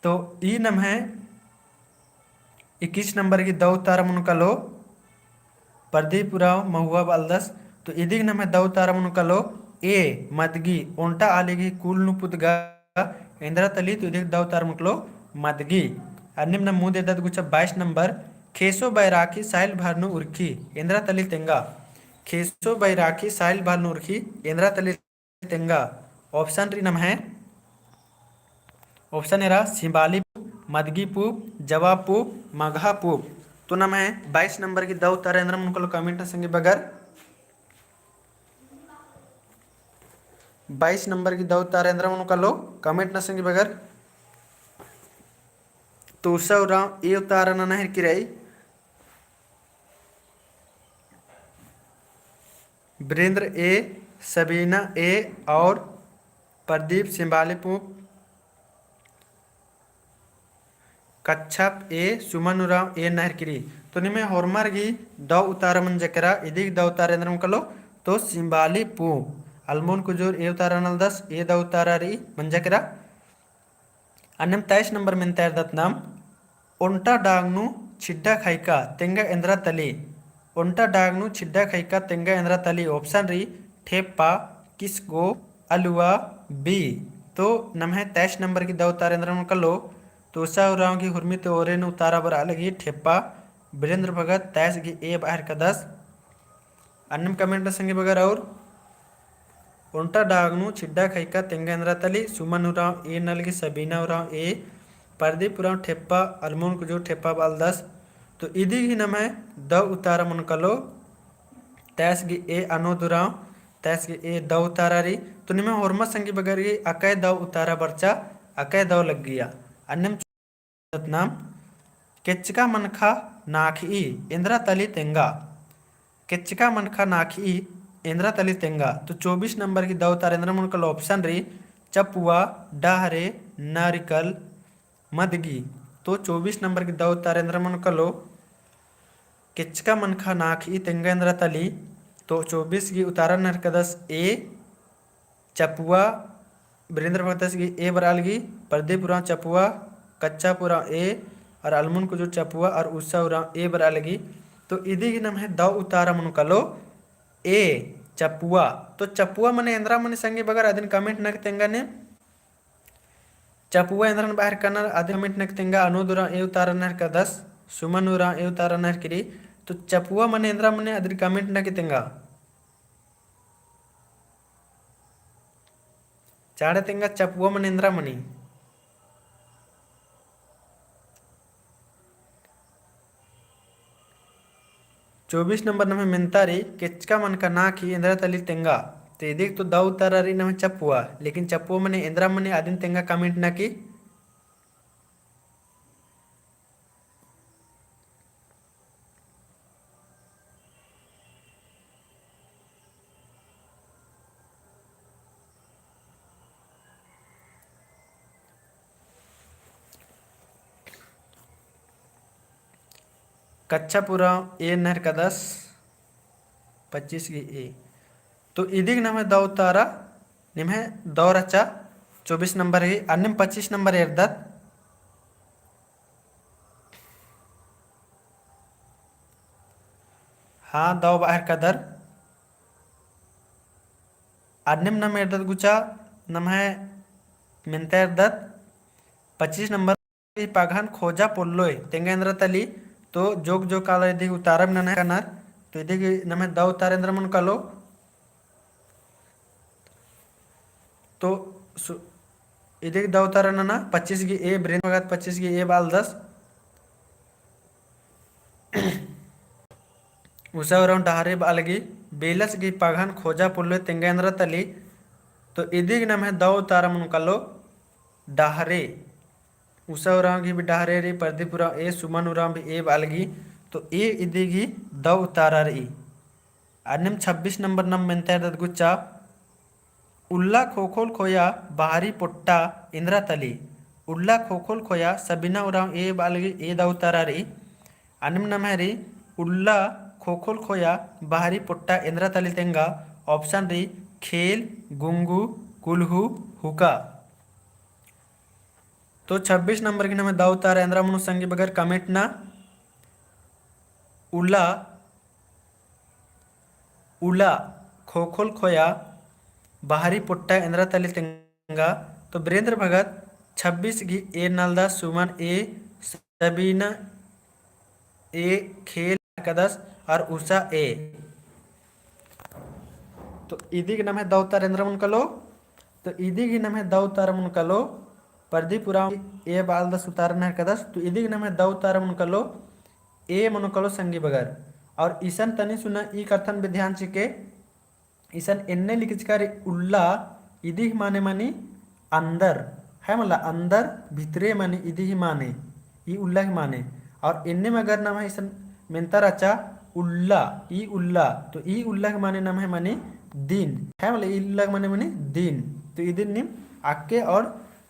तो ई नम्है इक्कीस नंबर गही दौ उतारा मनो कालो, प्रदीप उराँव महुआ बआलदस। तो इदिगही नम्है दौ उतारा मनो कालो A, मदगी, ओन्टा आली गही कुल नू पुदगा एन्देरा तली, तो इदिगही दौ उतारा मनो कालो मदगी। अन्नेम नम मुन्द एरदत गुच्छा बाईस नंबर, खेसो बैराखी साइल भर नू उरखी एन्देरा तली तेंगा। खेसो बैराखी साइल भर नू उरखी एन्देरा तली तेंगा। Option रई नम्है, option एरा सिंबाली पूँप, मदगी पूँप, जवा पूँप, मगहा पूँप। तो नम्है बाईस नंबर की दौ उतारा एन्दरा मनो कालो comment ना संगी बगर। बाईस नंबर की दौ उतारा एन्दरा मनो कालो comment ना संगी बगर। तो उषा उराँव A उतारा नना हेरकी रई। वीरेंद्र A, सबीना A और प्रदीप सिंबाली पूंप, कच्छप A, सुमन उराँव A नहर किरी। तो निम्है होरमर गही दौ उतारा मंजा केरा, इदिग दौ उतारा एन्दरा मनो कालो, तो सिंबाली पूंप, अलमोन कुजूर A उतारा नलदस, A दौ उतारा रई मंजा केरा। अन्नेम तेईस नंबर मेन्ता एरदत नाम, ओन्टा डाग नू छिड्डा खइका तेंगा एन्दरा तली। ओन्टा डाग नू छिड्डा खइका तेंगा एन्दरा तली। Option रई ठेप्पा, किसगो, अलुवा, B। तो नम्है तेईस नंबर की दौ उतारा एन्दरा मनो कालो, तो उषा उराँव गही हुरमी ती ओरे नू उतारा बरआ लगी ठेप्पा, वीरेंद्र भगत तेईस गही A बआ हेरकदस। अन्नेम comment ना संगी बगर और ओन्टा डाग नू छिड्डा खइका तेंगा एन्दरा तली, सुमन उराँव A नलगी, सबीना उराँव A, प्रदीप उराँव ठेप्पा, अलमोन कुजूर ठेप्पा बआलदस। तो इदिग ही नम्है दौ उतारा मनो कालो, तेईस गही A, अनोद उराँव तेईस गही A दौ उतारा रई। तो निम्है होरमर संगी बगर गही अकय दौ उतारा बरचा, अकय दौ लग्गिया। अन्नेम नाम, केच्चका मनखा नाखई एन्दरा तली तेंगा। केच्चका मनखा नाखई एन्दरा तली तेंगा। तो चौबीस नंबर की दौ उतारा एन्दरा मनो कालो। Option रई चपुआ, डहरे, नारिकल, मदगी। तो चौबीस नंबर की दौ उतारा एन्दरा मनो कालो, केच्चका मनखा नाखई तेंगा एन्दरा तली। तो चौबीस गही उतारा नहर हेरकदस A, चपुआ, वीरेंद्र भगतस गही A बरआ लगी, प्रदीप उराँव चपुआ, कच्छप उराँव A, और अलमुन कुजूर चपुआ, और उषा उराँव A बरआ लगी। तो इदिग नम्है दौ उतारा मनो कालो A, चपुआ। तो चपुआ मने एन्दरा मनी संगी बगर अदिन comment नना की तेंगा ने। चपुआ एन्दरन बअर कनर अदिन comment नना की तेंगा। अनोद उराँव A उतारा नहर हेरकदस, सुमन उराँव A उतारा नहर किरी। तो चपुआ मने एन्दरा मनी अदिन comment नना की तेंगा। चाड़े तेंगा चपुआ मने एन्दरा मनी। चौबीस नंबर नम्है मेन्ता रई, केच्चका मनखा नाखई एन्दरा तली तेंगा। तो इदिग तो दौ उतारा रई नम्है चपुआ, लेकिन चपुआ मने एन्दरा मनी अदिन तेंगा comment नना की। कच्छप उराँव A नहर हेरकदस, पच्चीस गही A। तो इदिग नम्है दौ उतारा निम्है दौ रहचा चौबीस नंबर ही। अन्नेम पच्चीस नंबर एरदत। हाँ, दौ बअर कदर। अन्नेम नाम एरदत गुचा, नम्है मेन्ता एरदत पच्चीस नंबर। पगहन खोजा पोल्लोय तेंगा एन्दरा तली। तो जोक जोक आलर इदिग उतारा भी नना कनर। तो इदिग नम्है दौ उतारा एन्दरा मनो कालो। तो सु-, इदिग दौ उतारा नना, पच्चीस गही A, वीरेंद्र भगत पच्चीस गही A बआलदस। उषा उराँव डहरे बआ लगी, बेलस गही पगहन खोजा पोल्लोय तेंगा एन्दरा तली। तो इदिग नम्है दौ उतारा मनो कालो डहरे। उषा उराँव गही भी डहरे रई, प्रदीप उराँव A, सुमन उराँव भी A बआ लगी। तो A इदिग ही दौ उतारा रई। अन्नेम छब्बीस नंबर नाम मेन्ता एरदत गुचा, उल्ला खोखोल खोया बहरी पोट्टा एन्दरा तली। उल्ला खोखोल खोया, सबीना उराँव A बआ लगी, A दौ उतारा रई। अन्नेम नम्है रई, उल्ला खोखोल खोया बहरी पोट्टा एन्दरा तली तेंगा। Option रई खेल, गुंगू, कुल्हू, हुका। तो छब्बीस नंबर गही नम्है दौ उतारा एन्दरा मनो संगी बगर comment नना। उल्ला, उल्ला खोखोल खोया बहरी पोट्टा एन्दरा तली तेंगा। तो वीरेंद्र भगत छब्बीस गही A नलदस, सुमन A, सबीना A, खेल कदस और उषा A। तो इदिग नम्है दौ उतारा एन्दरा मनो कालो। तो इदिग ही नम्है दौ उतारा मनो कालो। प्रदीप उराँव A बआलदस, उतारा नहर कदस। तो इदिग नम्है दौ उतारा मनो कालो A मनो कलो संगी बगर। और इसन तनी सुना ई कत्थन भी ध्यान चिके, इसन एन्ने लिखचका रई उल्ला, इदिही माने मनी अंदर, है मला अंदर भितरे मनी इदिही माने, ई उल्ला ही माने। और एन्ने मगर नम्है इसन मेन्ता रहचा उल्ला, ई उल्ला, तो ई उल्ला ही माने नम्है मनी दिन, है मला ई उल्ला ही माने मनी दिन। तो इदिन नीम अक्के और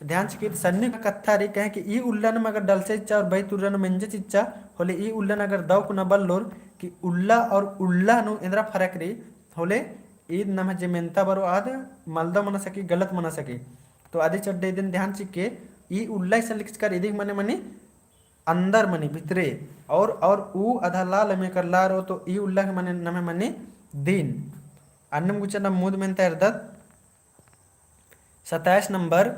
ध्यान चिके सन्नी कत्था रई, कहे कि ई उल्ला नू मगर डलसे चिच्चा और बई तुर्रा नू मेंजे चिच्चा, होले ई उल्ला नू अगर दव कुना बल्लोर कि उल्ला और उल्ला नू एन्दरा फरक रई, होले ईद नम्है जे मेन्ता बरो आद मलदव मना सकी, गलत मना सकी। तो अदी चड्डे इदिन ध्यान चिके, ई उल्ला इसन लिखचका रई इदिही माने मनी अंदर मनी भितरे, और, और ऊ अधा ला लमे कर ला रओ, तो ई उल्ला ही माने नम्है मनी दिन। अन्नेम गुचा नम मुद मेन्ता एरदत सत्ताईस नंबर,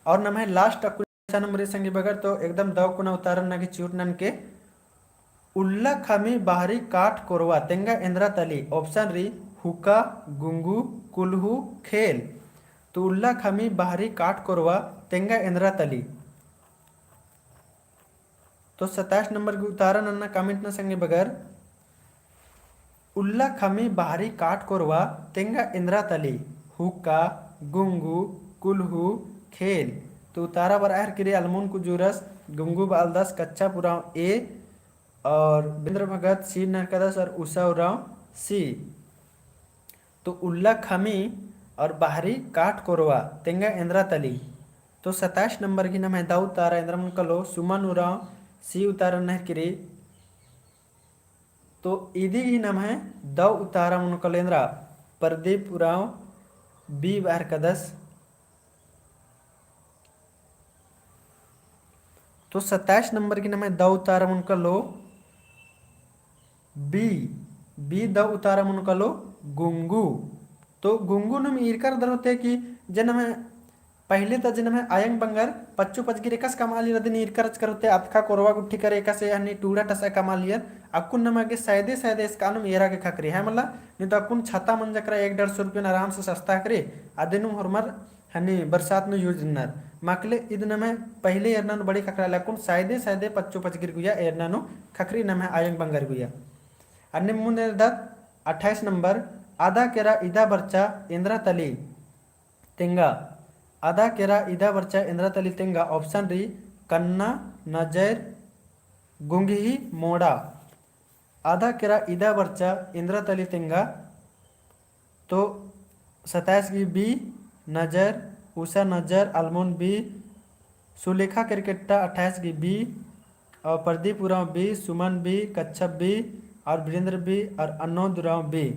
और नम्है last question नंबर संगी बगर, तो एकदम दव कुना उतारा नना गे चिहुट ननके। उल्ला खमी बहरी काठ कोरवा तेंगा एन्दरा तली। Option रई हुक्का, गुंगू, कुल्हू, खेल। तो उल्ला खमी बहरी काठ कोरवा तेंगा एन्दरा तली। तो सत्ताईस नंबर गही उतारा नन्ना comment नू संगी बगर। उल्ला खमी बहरी काठ कोरवा तेंगा एन्दरा तली। हुक्का, गुंगू, कुल्हू, खेल। तो उतारा बरआ हेलरकी रई अलमुन कुजूरस, गुंगू बआलदस, कच्छप उराँव A और बिरेंद्र भगत C नना हेलरकदस और उषा उराँव C। तो उल्ला खमी और बहरी काठ कोरवा तेंगा एन्दरा तली। तो सत्ताईस नंबर गही नम्है दव उतारा एन्दरा मनो कलो, सुमन उराँव C उतारा नना हेलरकी रई। तो इदिही नम्है दव उतारा मनो कलो एन्दरा, प्रदीप उराँव B बआ हेलरकदस। तो सत्ताईस नंबर गही नम्है दव उतारा मनो कलो B, B दव उतारा मनो कलो गुंगू। तो गुंगू नू ईरका रअदर होले कि जे नम्है पहिले ता जे नम्है अयंग बंगर पच्चो पचगिर एकासे कमआलियर, अदिन ईरका रहचकर होले अतखा कोरवा गुट्ठी करे एकासे हनी टूड़ा टसआ कमआलियर, अक्कुन नमा गे सायदे सायदे एसका नू एरा गे ख़क्खरई है मला, नी तो अक्कुन छता मंजकरा एक डेढ़ सौ रुपया नू आराम से सस्ता ख़क्खरई, अदिन होरमर हनी बरसात नू use ननर। मकले इद नम्है पहिले एरना नू बड़ी ख़क्खरआ, लेकिन सायदे सायदे पच्चो पचगिर गुइया एरना नू ख़क्खरई नम्है अयंग बंगर गुइया। अन्नेम मुन्द एरदत अट्ठाईस नंबर, अदा केरा इदा बरचा एन्दरा तली तेंगा। अदा केरा इदा बरचा एन्दरा तली तेंगा। Option रई कन्ना, नजर, गुंगही, मोड़ा। अदा केरा इदा बरचा एन्दरा तली तेंगा। तो सत्ताईस गही B, नजर, उषा नजर, अलमोन B, सुलेखा केरकेट्टा अट्ठाईस गही B, और प्रदीप उराँव B, सुमन B, कच्छप B, और बिरेंद्र B, और अनोद उराँव B।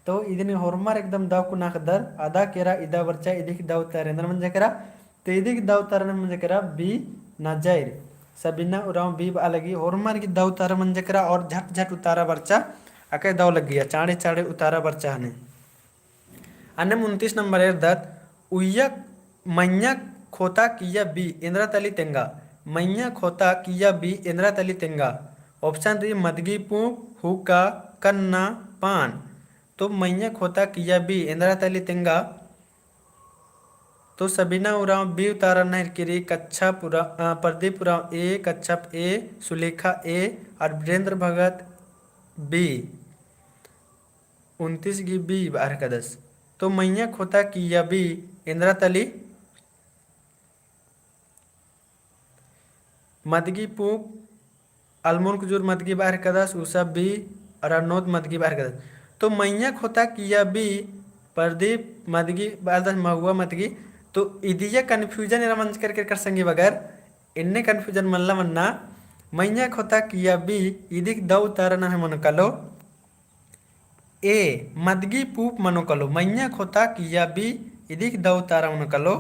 तो इदिन होरमर एकदम दव कुना ख़क्खदर, अदा केरा इदा बरचा इदिही दव उतारा एन्दरा मंजकरा। तो इदिही दव उतारा मंजकरा B नजर। सबीना उराँव B बआ लगी, होरमर गही दव उतारा मंजकरा और झट झट उतारा बरचा अकय दव लग्गिया, चाँड़े चाँड़े उतारा बरचा हनी। अन्नेम उनतीस नंबर एरदत, उइया मइय्याँ खोता किइय्या B एन्दरा तली तेंगा। मइय्याँ खोता किइय्या B एन्दरा तली तेंगा। Option रई मदगी पूँप, हुक्का, कन्ना, पान। तो मइय्याँ खोता किइय्या B एन्दरा तली तेंगा। तो सबीना उराँव B उतारा नना हेलरकी रई, कच्छप उरा-, अ, प्रदीप उराँव A, कच्छप A, सुलेखा A, और बिरेंद्र भगत B। उनतीस गही B बआ हेलरकदस। तो मइय्याँ खोता किइय्या B एन्दरा तली। मदगी पूँप, अलमोन कुजूर मदगी बआ हेलरकदस, उषा B, और अनोद मदगी बआ हेलरकदस। तो मइय्याँ खोता किइय्या B, प्रदीप मदगी बआलदस, महुआ मदगी। तो इदिया confusion एरा मंजकर केरकर संगी बगर, एन्ने confusion मल्ला मन्ना। मइय्याँ खोता किइय्या B, इदिही दव उतारा नम्है मनो कलो A, मदगी पूँप मनो कलो। मइय्याँ खोता किइय्या B, इदिही दव उतारा मनो कलो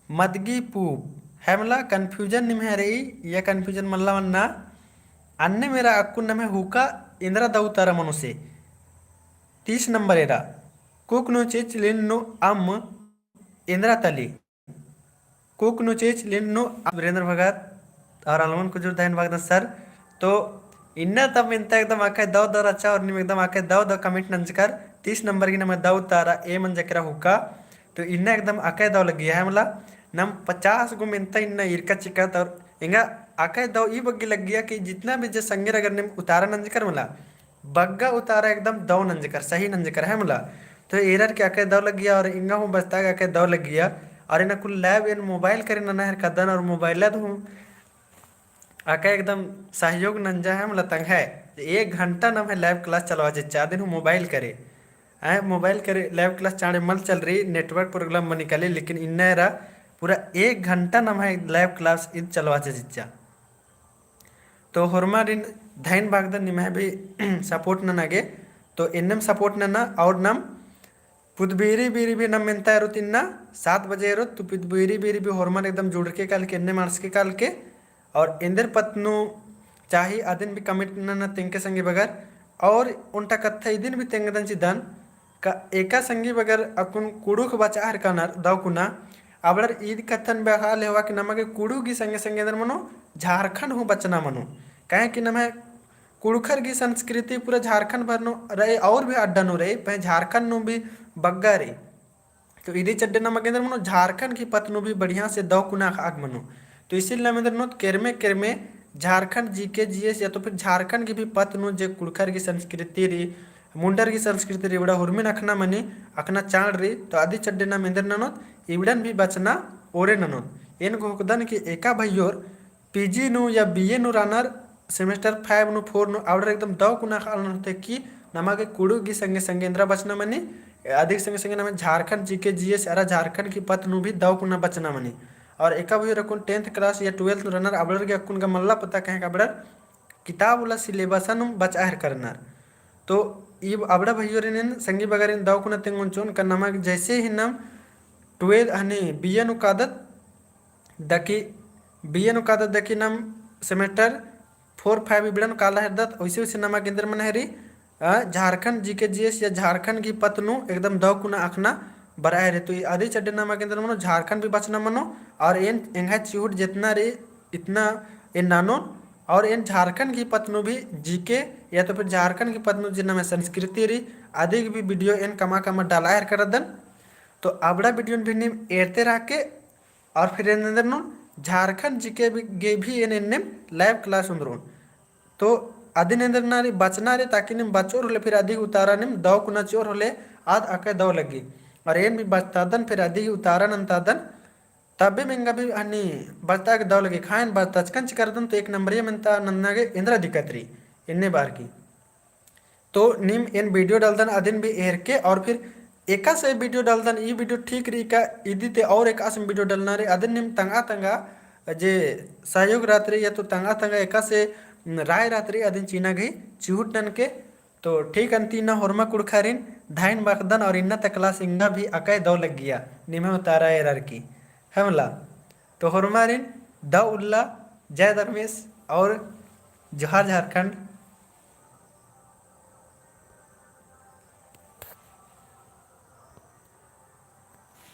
मदगी पूँप। है मला confusion निम्है रई, या confusion मल्ला मन्ना। अन्नेम एरा अक्कुन नम्है हुक्का एन्दरा दव उतारा मनोस। तीस नंबर एरा, कुक नू चिच लिन नू अम्म एन्दरा तली। कुक नू चिच लिन नू, वीरेंद्र भगत और अलमोन कुजूर धैन भगत सर। तो इन्ना तब इन्ता एकदम अकय दव दव रहचा और नीम एकदम अकय दव दव comment नंजकर। तीस नंबर गही नम्है दव उतारा A मंजकरा हुक्का। तो इन्ना एकदम अकय दव लग्गिया है मला। नम पचास गो मेन्ता इन्ना ईरका चिकत और एंगा अकय दव ई बग्गे लग्गिया कि जितना भी जे संगेर अगर नीम उतारा नंजकर मला, बग्गा उतारा एकदम दव नंजकर, सही नंजकर है मला। तो एरर के अकय दव लग्गिया और एंगा हूँ बचता गे अकय दव लग्गिया। और एन कुल live एन mobile करे नना हेरकदन और mobile हूँ अकय एकदम सहयोग नंजा है मला तंग्है। एक घंटा नम्है live class चलवा चिच्चा, अदिन हूँ mobile करे। आय mobile करे live class चाँड़े मल चलरई, network problem मनी काली, लेकिन इन्ना एरा पूरा एक घंटा नम्है live class ईद चलवा चिच्चा। तो होरमारिन धइन भागदन निम्है भी support नना गे। तो एन्नेम support नना और नम पुदबिरी बिरी भी नम मेन्ता एरोत इन्ना सात बजे एरोत, तो पुदबिरी बिरी भी होरमन एकदम जुड़के कालके, एन्ने माड़सके कालके, और एन्देर पत्त नू चाही अदिन भी comment नना तेंगके संगी बगर, और ओन्टा कत्था इदिन भी तेंगदन चिदन, का एका संगी बगर अक्कुन कुँड़ुख़ बचआ हेरकनर दव कुना, अबड़र ईद कत्थन बेहा लेवा कि नमा गे कुँड़ुख़ गही संगे संगे एन्देर मनो झारखंड हूँ बचना मनो, काहे कि नम्है कुँड़ुख़र गही संस्कृति पूरा झारखंड भर नू रई और भी अड्डा नू रई, पहें झारखंड नू भी बग्गा रई। तो इदी चड्डे नमा गे एन्देर मनो झारखंड गही पत्त नू भी बढ़िया से दव कुना अख़आ गे मनो। तो इसीलिए नमा एन्देर नोत केरमे केरमे झारखंड GK GS या तो फिर झारखंड गही भी पत्त नू जे कुँड़ुख़र गही संस्कृति रई, मुंडर गही संस्कृति रई, इबड़ा हुरमिन अख़ना मनी, अख़ना चाड़ रई, तो अदी चड्डे नमा एन्देर ननोत, इबड़न भी बचना ओरे ननोत। एन घोखदन कि एका भइयोर PG नू या BA नू रअनर, semester five नू, four नू, अबड़र एकदम दव कुना अख़आ लगनर होते कि नमा गे कुँड़ुख़ गही संगे संगे एन्देरा बचना मनी, अदिक संगे संगे नमा झारखंड GK GS अरा झारखंड गही पत्त नू भी दव कुना बचना मनी। और एका भइयोर अक्कुन tenth class या twelfth नू रअनर, अबड़र गे अक्कुन गा मल्ला पता काहे कि अबड़र किताब उल्ला syllabus नू बचआ हेरकनर। तो ई अबड़ा भइयोरिन संगी बगरिन दव कुना तेंगोन चिओन का नमा गे जैसे ही नम twelfth हनी BA नू कादत दकी, BA नू कादत दकी नम semester four five इबड़न काला हेरदत, वैसे वैसे नमा गे एन्देर मना हेरी, अ, झारखंड GK GS या झारखंड गही पत्त नू एकदम दव कुना अख़ना बरआ हेरी। तो ई अदी चड्डे नमा गे एन्देर मनो झारखंड भी बचना मनो, और एन एंग्है चिहुट जेतना रई इतना एन ननोन, और एन झारखंड गही पत्त नू भी GK या तो फिर झारखंड गही पत्त नू जे नम्है संस्कृति रई, अदी गही भी video एन कमा कमा डालआ हेरकदन। तो अबड़ा video भी नीम एरते रअके, और फिर एन्देर नू झारखंड GK भी, गे भी एन एन्नेम live class ओन्द्रोन। तो अदिन एन्देर नना रई बचना रई, ताकि नीम बचओर होले फिर अदी गही उतारा नीम दव कुना चिओर होले आद अकय दव लग्गी। और एन भी बचतादन फिर अदी गही उतारा नन्तादन, तबे एंगा भी हनी बचता गे दव लग्गी। ख़ायन बचतचकन चिकरदन तो एक नंबरिया मेन्ता नन्ना गे एन्देरा दिक्कत रई एन्ने बअर की। तो नीम एन video डालदन अदिन भी एरके, और फिर एकासे video डालदन, ई video ठीक रई का इदी ती और एकासे video डालना रई, अदिन नीम तंगआ तंगआ जे सहयोग रहत रई या तो तंगआ तंगआ एकासे राय रहत रई, अदिन चिअना गही चिहुट ननके। तो ठीक अन्ती इन्ना होरमा कुँड़ुख़ारिन धइन बअदन, और इन्ना ता class एंगा भी अकय दव लग्गिया निम्है उतारा एरर की, है मला। तो होरमारिन दव उल्ला, जय धर्मेस और जोहार झारखंड।